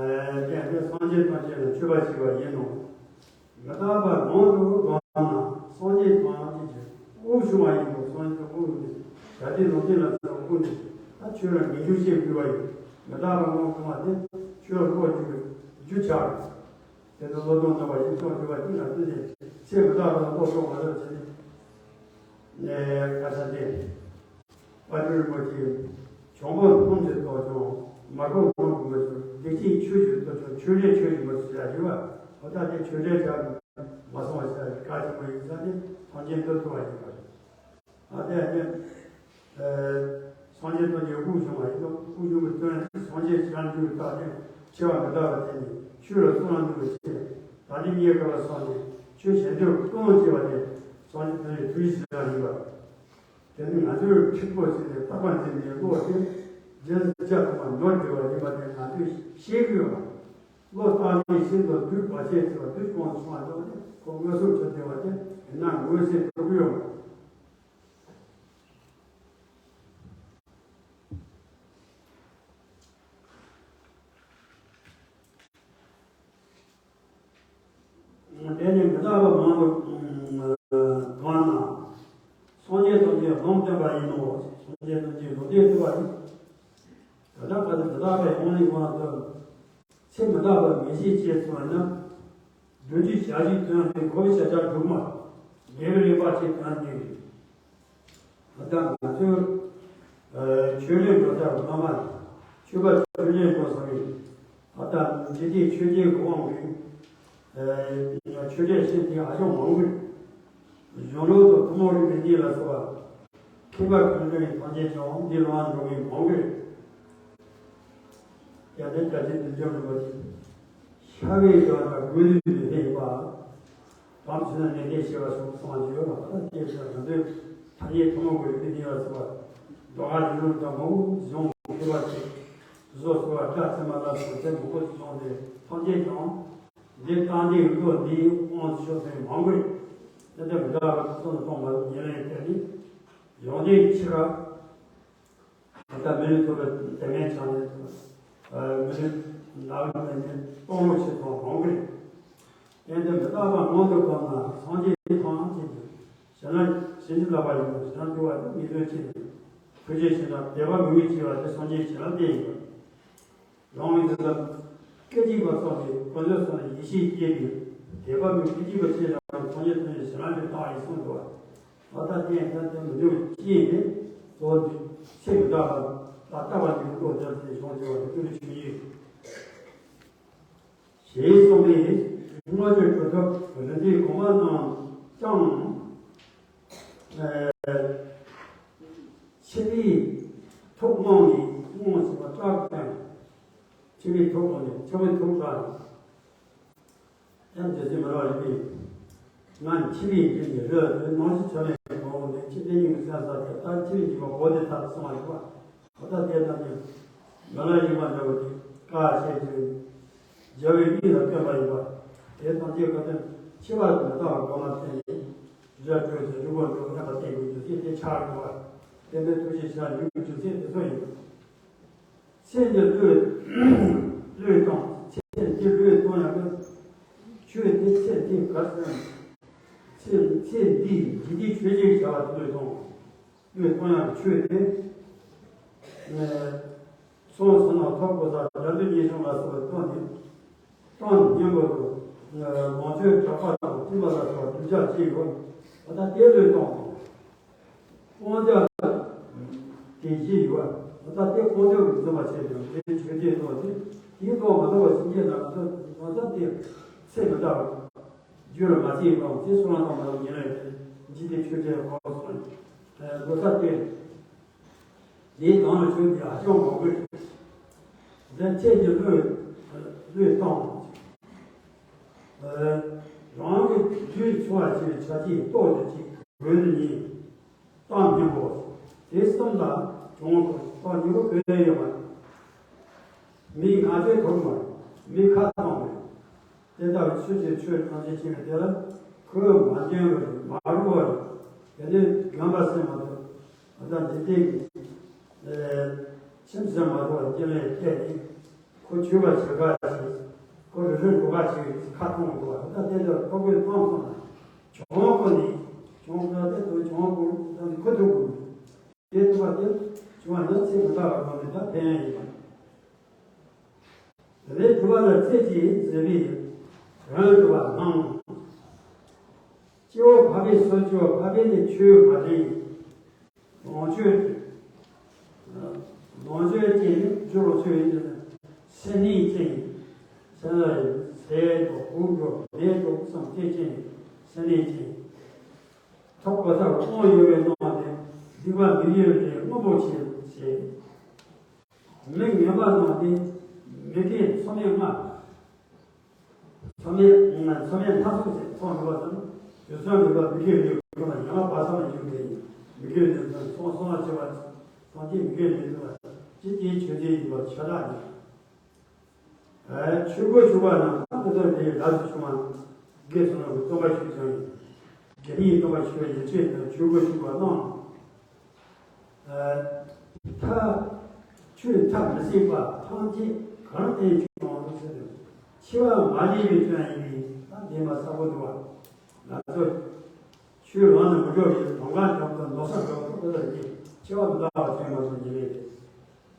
རེད། ཀྱང་དེ་སངས་རྒྱས་ཐམས་ཅད་ལ་མཆོད་པ་བྱས་པ་ཡིན་ནོ། མི་རྟག་པ་མང་དུ་བསྒོམས་ན་སངས་རྒྱས་ཐམས་ཅད་ཀྱི་དབུགས་ཕྱུང་བ་ཡིན་ནོ། སངས་རྒྱས་དབུགས་ནི་ཞལ་ཏིག་ལུང་བསྟན་ལ་སོགས་དབུགས་ནི་ད་ཆོས་ལ་ངེས་འབྱུང་ཤེས་དགོས་པ་ཡིན། མི་རྟག་པ་མང་དུ་བསྒོམས་པ་དེ་ཆོས་ལ་སྤོ་འཇུག་གི་རྒྱུ་ཆགས། དེ་ཚོ་བློ་སྦྱོང་ཐོབ་པ་ཡིན་ཕྱོགས་འགྲོ་བ་ཅི་ལ་བརྩོན་ཏེ་ཚེ་མི་རྟག་པ་ལ་བློ་སྦྱོང་བ་ལ་བྱས་ནས་ནས་ཁ་ས་ཏེ། དཔལ་སྤྲུལ་རིན་པོ་ཆེ། བྱང་པོ་ལྷུམས་ཀྱི་ཏོག་ཅོག་མ་གོ་ལྷུམས་ཀྱི་མི་ཚུལ་བདེ་སྐྱིད་ཆོས་ཀྱི་ཏོག་ཅོག་ཆོས་འབྲེལ་ཆོས་ཀྱི་མི་ཚུལ་ཡ་ཡོད་པ། འོ་ད་དེ་ཆོས་འབྲེལ་བྱ་མ་སོང་བ་ཞེས་བཀའ་ཆེན་པོ་ཡིན་ས་དེ་ཐམས་ཅད་མཐུན་ཐུབ་པ་ཡིན་པ་རེད། ཨ་དེ་ནི། སངས་རྒྱས་ཐམས་ཅད་དབུགས་དབྱུང་བ་ཡིན་ནོ། དབུགས་དབྱུང་བའི་དོན་སངས་རྒྱས་བྱང་ཆུབ་ཀྱི་རྟགས་ཏེ་འཆི་བ་མི་རྟག་པ་དེ་ནི་ཆོས་ལ་བསམ་བློ་འདུ་བའི་ཕྱིར་ད་ནི་རྙེད་དཀའ་བ་སོང་ནས་ཆོས་གཞན་དོན་ཀུན་སློང་བྱེད་པ་དེ་སངས་རྒྱས་ཐམས་ཅད་ཐུགས་རྗེ་ཆེ་ཡང་ཡིན་པ། དེ་ནི་ང་ཚོས་འཁྲིག་པོ་བྱས་ནས་རྟག་པར་འཛིན་པའི་བློ་དེ་རྗེས་སུ་བཅར་ཐུབ་པ་ནོར་འགྲོ་བ་ཡིན་པ་དེ་ང་ཚོས་ཤེས་ཀྱི་ཡོད་པ། བློ་རྟག་གནས་ཤིན་ཏུ་སྡུག་བར་ཆད་ཆེ་བ་སྡུག་སྤོང་སོང་བ་འདྲ་བ་དེ་ཁོ་མངོན་སུམ་དུ་བསྟན་པ་དེ་ཡིན་ན་མངོན་གསལ་དོད་པོ་ཡོད་པ། དེ་ནི་མི་རྟག་པ་མང་དུ་བསྒོམས་ན། སངས་རྒྱས་ཐམས་ཅད་ལམ་སྟོན་པ་ཡིན་ནོ། སངས་རྒྱས་ཐམས་ཅད་ལམ་སྟོན་ཐུབ་པ་ཡིན། ད་ལྟ་བར་དུ་མི་རྟག་པའི་དབང་ལས་བསྒོམས་ན། ཚེ་མི་རྟག་པར་ངེས་ཤེས་སྐྱེས་སོང་ན། སྒྲུབ་བྱའི་བྱ་བྱེད་དོན་དེ་གོ་བའི་བྱ་བྱ་སྒྲུབ་མ། དགེ་བའི་རིག་པ་ཆེ་དོན་དེ་རེད། ད་ལྟ་ང་ཚོས་ཆོས་ལས་འགྲོ་ས་སྔ་མ་ཆོས་པ་ཆོས་ལས་འགྲོ་ས་རེད། ད་ལྟ་འདི་དེ་ཆོས་བརྒྱད་ཀྱི་དབང་གིས་ཆོས་འབྲེལ་ཤེས་མཁན་ཨ་ཞང་མང་པོ་རེད། གཞུང་ལུགས་དང་ཐུན་མོང་རིག་གནས་གཉིས་ལ་སོགས་པ་མཁས་པ་ཁོང་ཚོ་ཡི་ཐམས་ཅད་ཀྱང་འདི་ལ་འགྲོ་མཁན་མང་པོ་རེད། ཡང་ན་རྒྱ་ཆེན་དུ་འཇོག་འགྲོ་བ་ཞིག་ཤ་བའི་དོན་དང་དགོས་ལུས་ཀྱི་ལས་ཡིན་པ། དམ་ཆོས་ནི་ལས་ཤེས་པ་སོགས་གསུངས་པ་ཡོད་ལ། ད་ལྟ་སྐྱེས་ཚེ་ང་ཚོས་ཐ་སྙད་ཐུན་མོང་གི་རིག་གནས་ལ་སོགས་པ་ལྡོག་པ་རིག་ལུགས་དང་མང་པོ་གཞུང་མཁས་པ་ཞིག་བཟོ་སོགས་པ་སྒྲ་ཚད་མ་ལ་སོགས་ཚད་མང་པོ་ཞིག་བྱུང་སྟེ་ཐམས་ཅད་ཀྱང་འདི་སྟངས་འདིའི་འོས་འདིའི་དབང་དུ་ཤོར་ཚད་མང་པོས་དེ་ལྟར་མི་འདྲ་བར་གསུམ་དུ་གཏོང་བ་ཉེ་ལམ་ཡང་དེ་ནི་ཡོངས་འཛིན་ཕྱི་ཁ། ད་ལྟ་མི་ལུས་ཐོབ་པའི་དེ་ངན་ཆགས་ནས་མི་ལུས་ནག་མི་ནི་སྟོང་ལོ་ཆེ་ཐོག་མང་གི་རེད། དེ་འདི་མི་རྟག་པ་མང་དུ་བསྒོམས་ན་སངས་རྒྱས་ཐམས་ཅད་ཀྱི་ཞལ་ལ་ཞལ་གྱིས་བརླབས་པ་ཡིན་པ་ཞལ་ལ་འཇུག་པ་དེ་ངེས་དོན་ཅན་ཐུགས་རྗེ་ཆེ་ན་དད་པ་མི་དགོས་ཅེས་པ་དེ་སངས་རྒྱས་ཞལ་ལ་བསྟན་ཡིན་པ། རང་གི་འདི་ལ་སྐད་ཅིག་པ་སོགས་ཀྱི་ཀུན་རྫོབ་སོགས་ལ་ཡེ་ཤེས་སྐྱེས་ཏེ་དད་པ་མི་སྐད་ཅིག་པ་ཅེས་ལ་སངས་རྒྱས་ཐམས་ཅད་ཞལ་ལ་འཇུག་རྟགས་ཡིན་གསུངས་འདུག་བ། ད་ལྟ་བསྟན་ད་ལྟ་མི་འདུག་ཅེས་ནི་གཙོ་བོ་ཚེ་མི་རྟག་པ་ལ་ལྟ་བ་ནི་བློ་བདེ་ཚེ་བྱུང་ཚེ་བ་ནི་ཀུན་ནས་ཆོས་ཉིད། ཞེས་གསུངས་པས་སྔོན་གྱི་གྲུབ་ཐོབ་རིག་འཛིན་གོང་མ་རྣམས་ཀྱང་འཆི་བའི་ཐུགས་དམངས་ནས་སྔོན་ཞིག་པ་སྐྲག་ཀྱང་འཆི་བའི་ཐུགས་དམངས་ནས་འཆི་བའི་ཐུགས་སྐྲག་ནས། ཡང་རྗེ་བཙུན་མི་ལ་རས་པས། ང་འཆི་བའི་རྒྱུ་ནི་རོ་ནང་བཞིན་ཆ་མེད་གོང་ནས་འཆི་བདེན་ཉིད་ཀྱི་སེམས་ས་དེ་ལྟར་འཆི་བའི་འཇིགས་པ་གོ་དེ་ལྟར་གསུངས་པ་ཡིན་པ། གོ་ད་དེ་ལྟར་ནི་མི་ལ་ཡིན་པ་འདྲ་བ་དེ་བཀའ་བཤད་ཀྱི་རྒྱལ་བའི་གཉིས་ལ་བསྟན་པ་ཡིན་པ། དེ་ཐམས་ཅད་ཀ་དོན་ འཆི་བ་དང་མི་རྟག་པའི་སྒོ་ནས་བསྟན་ནས། རི་རབ་བྲོས་ཏེ་རི་མགོར་འགྲོ། མཉམ་པར་བསྟན་པའི་རྒྱུ་མཚན་དེ་ཆགས་འགྲོ་བ། བསྟན་པའི་ཐུགས་རྗེ་ཆེ་ལ་འཇུག་པའི་རྒྱུ་མཚན་དེ་ཚོ་ཡིན། ཚེ་འདི་བློས་བློས་བཏང་། ཚེ་འདི་བློས་གཏོང་ཡག་གི་ཆོས་དེ། ཚེ་འདི་ག་ཚོད་ཚེ་ཚེ་འདི་འཇིག་རྟེན་ཆོས་ཅན་བྱ་བ་དེ་བློས་གཏོང་། བློས་གཏོང་ཡག་གི་ཆོས་དེ། སོང་ཟིན་ན་ཐོབ་གོ་ས་དགྲ་འདུལ་གཉེན་སྲུང་ལ་སོགས་པའི་ཐོག་ནས་གཏོང་ནས་སྙིང་པོ་དང་། ལོངས་སྤྱོད་གྲགས་པ་དང་བསྟུན་པ་ལ་སོགས་སྡུག་ཅག་ཅི་ཡོད་ད་ལྟ་དེ་བློས་གཏོང་དང་། སྤང་བྱ་དེ་བཞི་ཡོད། ད་ལྟ་དེ་སྤང་བྱ་གི་འཛིན་པ་བྱས་ཀྱང་དེ་ཆོས་ཅན་ཐོག་ནས་དེའི་ཐོག་མ་ཐོག་པ་ཕྱིན་ཆད་ན་ང་ཚོ་ང་ཚོ་དེ་ཚེ་མི་རྟག་པ་རྒྱུ་རུ་མ་བརྩིས་པའམ་དེ་སོང་ལ་དང་མ་ལ་ཉེ་བའི་འཇིག་རྟེན་ཆོས་ཅན་ཁོ་སོང་ལོ་ས་དེ། དེའི་དོན་ལ་ཆོས་འདི་ཧ་ཅང་མང་པོ་རེད། འདི་ཁྱེད་ཀྱི་བློས་བློས་བཏང་། རང་གི་རྒྱུད་འཆི་བ་ཞེས་པའི་ཆ་ཅིག་རྟོགས་ཏེ་གཅིག་གོས་ནི་ཉིད་གཏམ་སྙིང་པོ། དེ་གསུམ་ལ་གྱོང་གོ་གཏམ་སྙིང་པོ་གོས་ཡོད་པ། མིའི་ང་རྒྱལ་ཐོག་མ་མི་ཁ་ཐོག་མ། དེ་ལྟ་བུའི་ཆོས་ཀྱི་ཆོས་ཐམས་ཅད་ཀྱི་དེ་ལ་ཁོས་མ་འགྱངས་པར་མ་རུ་བར་དེ་ནས་འགྱངས་པ་སེམས་མ་ཐུབ། ད་འདི་སྟེང་གི་ཁྱིམ་སེམས་མ་ཐུབ་པར་སྐྱེ་ལས་བལྟས་ནས་ཁོ་ཆོས་པ་བྱེད་ག་ཞིག་ཁོ་རི་རི་འགྲོ་ག་ཞིག་ཁ་མཐོང་འགྲོ་བ་ད་དེ་ལྟར་ཁོ་ཁོའི་མཐོང་སོང་ན་གྱོང་ཁོ་ནས་གྱོང་ཁོ་དེ་དུ་གྱོང་ཁོ་ད་ནི་ཁོ་ཐུག་དགོས་དེ་ཐུབ་པ་དེ་བྱུང་བ་ན་ཚེ་མི་རྟག་པ་གང་ནས་ད་ཕན་ཡང་ཡིན་པ། དེ་ནས་དྲི་བ་ལ་ཚེ་གཅིག་མཛད་པའི་རང་དྲི་བ་གནང་། སྐྱེ་བོ་འཕགས་པའི་སོ་སྐྱེ་བོ་འཕགས་པའི་ནི་ཆོས་མ་དྲན། ལོངས་སྤྱོད་ལོངས་སྤྱོད་ཅན་ནི་རྒྱུ་ལོངས་སྤྱོད་ཡིན་ཏེ། སེམས་ནི་ཅན་སེམས་ལ་ཡང་ཟས་འགྲོ་དགུག་འགྲོ་མེད་འགྲོ་བསམ་སྟེ་ཅན་སེམས་ནི་ཅན། ཐོབ་གོ་ས་དབང་ཡོད་པའི་སྣང་བ་སྟེ་སྡིག་པ་མི་དགེ་བའི་ལས་མངོན་པོ་བྱེད་ཅེས། མི་ངན་པ་རྣམས་ཏེ་མི་དགེ་མཚམས་མེད་ལྔ། མཚམས་མེད་མཚམས་མེད་སྣ་ཚོགས་ཤིག་མཚམས་མེད་པ་དང་། དུས་མཚམས་མེད་པ་མི་དགེ་བའི་ལས་ངན་པ་ཡང་བ་མཚམས་མེད་འཇུག་པའི་མི་དགེ་བའི་ལས་དང་སོང་སོང་བ་བྱེད་པ་སངས་རྒྱས་མི་དགེ་བའི་ལས་དང་ཅི་སྟེ་ཆོས་ཅན་ཡིན་པ་ཆ་ལག་ནི། ཆོས་གོས་ཕྱུ་པ་རྣམས་ཨ་ནི་དེ་ལ་སུ་བྱུང་བ་དགེ་སོང་བའི་སྟོན་པ་ཞིག་ཀྱང་ཡིན། དགེ་བསྙེན་སྟོན་པ་ཞིག་པའི་ཡིན་ཚུལ་དང་ཆོས་གོས་ཕྱུ་པ་རྣམས། མཐའ། ཆོས་མཐའ་མི་ཟད་པ་ཐམས་ཅད་གང་བསྟན་ཀྱང་ཟེར་ཏེ། འཆི་བ་མ་བརྗེད་པའི་སྐྱོན་ཡིན་པས་ད་འདི་མ་ས་བོ་འདུག་བ། ང་ཚོ་ཆོས་ལམ་ནས་མི་འགྲོ་བའི་དོན་གང་འཇོག་ཏུ་ནོར་ས་འགྲོ་ཐུབ་པ་ལ་བརྗེད་འཆི་བ་མི་རྟག་པ་ཅན་མ་སོང་ཉེ་རེད།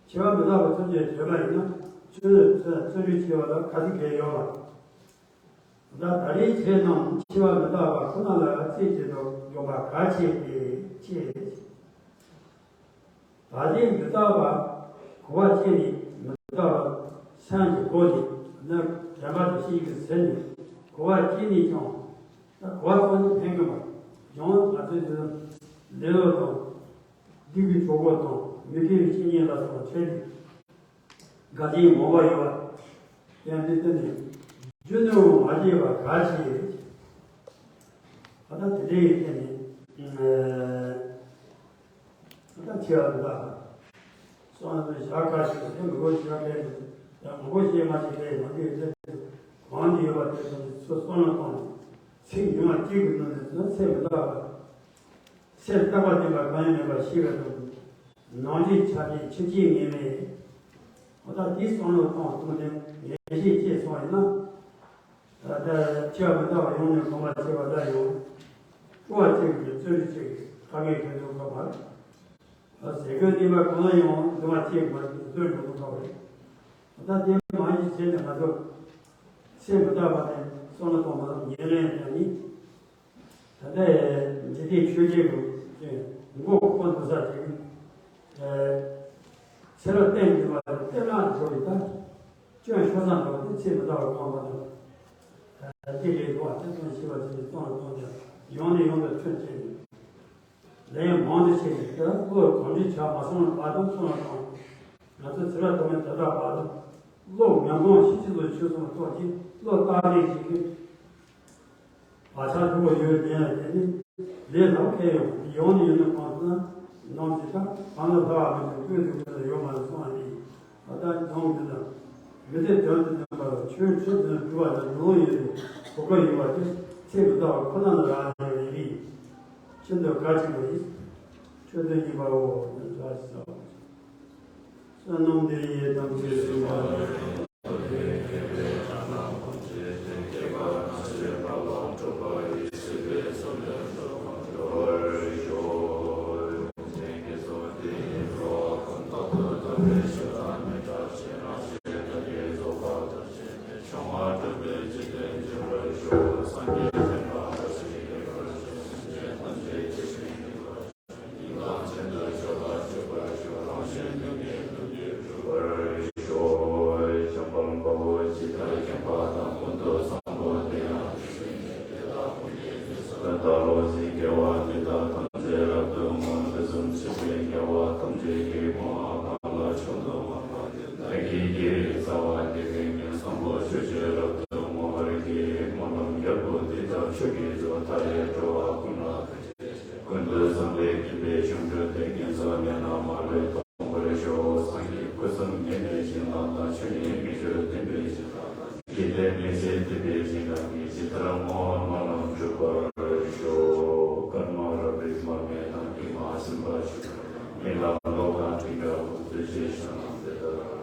འཆི་བ་མི་རྟག་པ་ཐམས་ཅད་བརྗེད་པ་ཡིན་ན་ཆོས་ནི་ཆོས་ཆོས་ཀྱི་འཆི་བ་ལ་ག་ཚོད་གལ་ཡོད་པ། ད་ད་རེས་ཁྱེད་རྣམས་འཆི་བ་མི་རྟག་པ་ཁོ་ན་ལ་རྩིས་བྱེད་དུ་འཇོག་པ་ག་ཆེ་སྟེ་ཆེ། ད་ལྟའི་མི་རྟག་པ་གོ་བ་སྐྱེས་ནས་མི་རྟག་པ་སེམས་ཀྱི་སྒོ་ནས་ནི་དྲན་པ་དང་ཤེས་ཀྱི་ཟིན་ནས་གོ་བ་སྐྱེས་ནས་ཀྱང་ད་གོ་བ་ཀུན་ནས་ཕན་གྱི་མ་ཡང་ང་ཚོའི་དེ་ལས་ལོ་དང་སྡིག་གི་གྲོགས་པོ་དང་མི་དགེ་བའི་བཤེས་གཉེན་ལ་སོགས་འཕྲད་དེ། དགའ་ལྡན་མང་པོ་ཡོད་པ། ཡང་འདི་ལྟ་ནས་རྒྱུ་ནོར་མ་བརྗེད་པ་ག་ཞིག་ད་ལྟ་དེ་འདྲའི་སྟེང་ནས་ད་ལྟ་ཆེ་བ་འདི་དག་སོང་ནས་ཞག་ཁ་ཞིག་དེ་མི་དགོས་ཞག་ལས་ཡང་མི་དགོས་ཞེས་མ་བྱེད་པའི་ནང་དུ་ཡོད་དེ་གང་དུ་ཡོད་པ་དེ་ཚོ་ཚོ་སོང་ལ་གཏོང་ནས་ཚིག་ཉུང་བ་གཅིག་གི་ནང་ནས་ཚོ་ཚེ་མི་རྟག་པ། ཚེ་རྟག་པ་བདེན་པ་གང་ཡང་མེད་པ་ཤེས་པ་དང་། ནང་བཞིན་ཆ་ཅན་ཆོས་ཅན་ངེས་མེད། འོ་ད་དེའི་བསམ་བློ་གཏོང་གཏོང་ནས་ངེས་ཤེས་སྐྱེས་སོང་ཡིན་ན། ད་ལྟ་འཆི་བ་མི་རྟག་པ་ཡོང་ནས་གོམས་པ་བྱེད་པ་ལ་ཡང་། སྤྲོ་བ་གཅིག་གིས་བརྩོན་འགྲུས་གཅིག་གིས་དཀའ་ངལ་འཕྲད་དུ་ཁག་པ། ཟས་གོས་བདེན་པ་གང་ཡང་འདུན་པ་གཅིག་མ་བརྩོན་འགྲུས་དུ་ཁག་པ་རེད། འོ་ད་དེ་མ་ཡིན་བྱས་ནས་ང་ཚོ་ཚེ་མི་རྟག་པ་དེ་བསམ་བློ་གཏོང་བ་དང་ཉེར་ལེན་ཡང་ཡིན། ད་ལྟའི་འཇིག་རྟེན་ཆོས་བརྒྱད་ཀྱི་མགོ་འཁོར་འདུག་ས་ཅིག་ཚེ་རབས་གཏན་འདུས་པ་དང་གཏན་ལ་འཇོག་པའི་ད་སྐྱོན་ཤོར་ས་འགྲོ་དེ་ཚེ་མི་རྟག་པ་སྤངས་པ་དང་། ད་ལྟའི་ལས་འགྲོ་བ་ཐེ་ཚོམ་ཞི་བ་ཚེ་ནི་སྟོང་ལ་སྟོང་ཀྱང་ཡང་ནས་ཡང་དུ་ཐོན་བྱས་ནས། ལན་མང་དུ་བྱས་ནས་དེ་ལ་བློ་གང་འདྲ་བྱ་མ་སོང་བ་དང་སོང་བ་དང་། ང་ཚོ་ཚེ་རབས་ཐོག་མའི་དེ་དག་བར་དུ་བློ་ངན་གོང་ཤི་ཆེ་ཚོ་ཆོས་སོང་ཐོག་གི་བློ་བརྟག་ལས་བྱེད་ཀྱི། བག་ཆགས་འཁྲུལ་པ་ཡོད་དེ་ཡང་དེ་ནི་ལས་ལ་ཁེལ་ཡོང་ཡོང་ནི་ཡོད་ན་གང་ཟེར་ན་ནང་གི་ད་གང་ལ་ལྷ་བ་མི་འདུག་ལྟོས་དུས་ཀུན་ལ་ཡོད་མ་རེད་གསུངས་པ་ཡིན། ད་ལྟ་ནང་གི་ན་མི་ཚེ་དོན་དུ་ལྡན་པ་ལ་ཆོས་ཆོས་དོན་སྒྲུབ་པ་ལ་ལུས་ལོང་ཡོད་དེ་གོ་སྐབས་ཡོད་པ་དེ། ཚེ་འདི་ལྟ་བ་ཁོ་ན་ལ་རག་ལས་པའི་ཤིན་ཏུ་གལ་ཆེ་བ་ཡིན། ཆོས་དོན་ཡིན་པའོ། བསོད་ནམས་འདི་ཡིས་ཐམས་ཅད་གཟིགས་པ། ཀུན་ཏུ་བཟང་པོའི་སྤྱོད་པས་བཅོམ་འགྲོ་དེ་ཉན་ས་མེད་ན་མ་ལུས་མཐོང་བར་ཤོག་སངས་རྒྱས་སྐུ་གསུམ་ཉན་ནས་བྱིན་རླབས་དང་ཆོས་ཉིད་མི་བསྐྱོད་བརྟན་པའི་བྱིན་རླབས་དང་། ཇི་ལྟར་མི་ཟད་བརྟན་པའི་བྱིན་རླབས་ཀྱིས་ཇི་ལྟར་བསྔོ་བ་སྨོན་ལམ་འགྲུབ་པར་ཤོག་སྐར་མ་རབ་རིབ་མར་མེ་དང་སྐྱེས་མ་སྲིན་པ་ཆུ་རྨི་ལམ་གློག་དང་མཐིང་ག་དགུ་རྩོད་བཅས་བྱང་ལམ་དེ་ལྟར།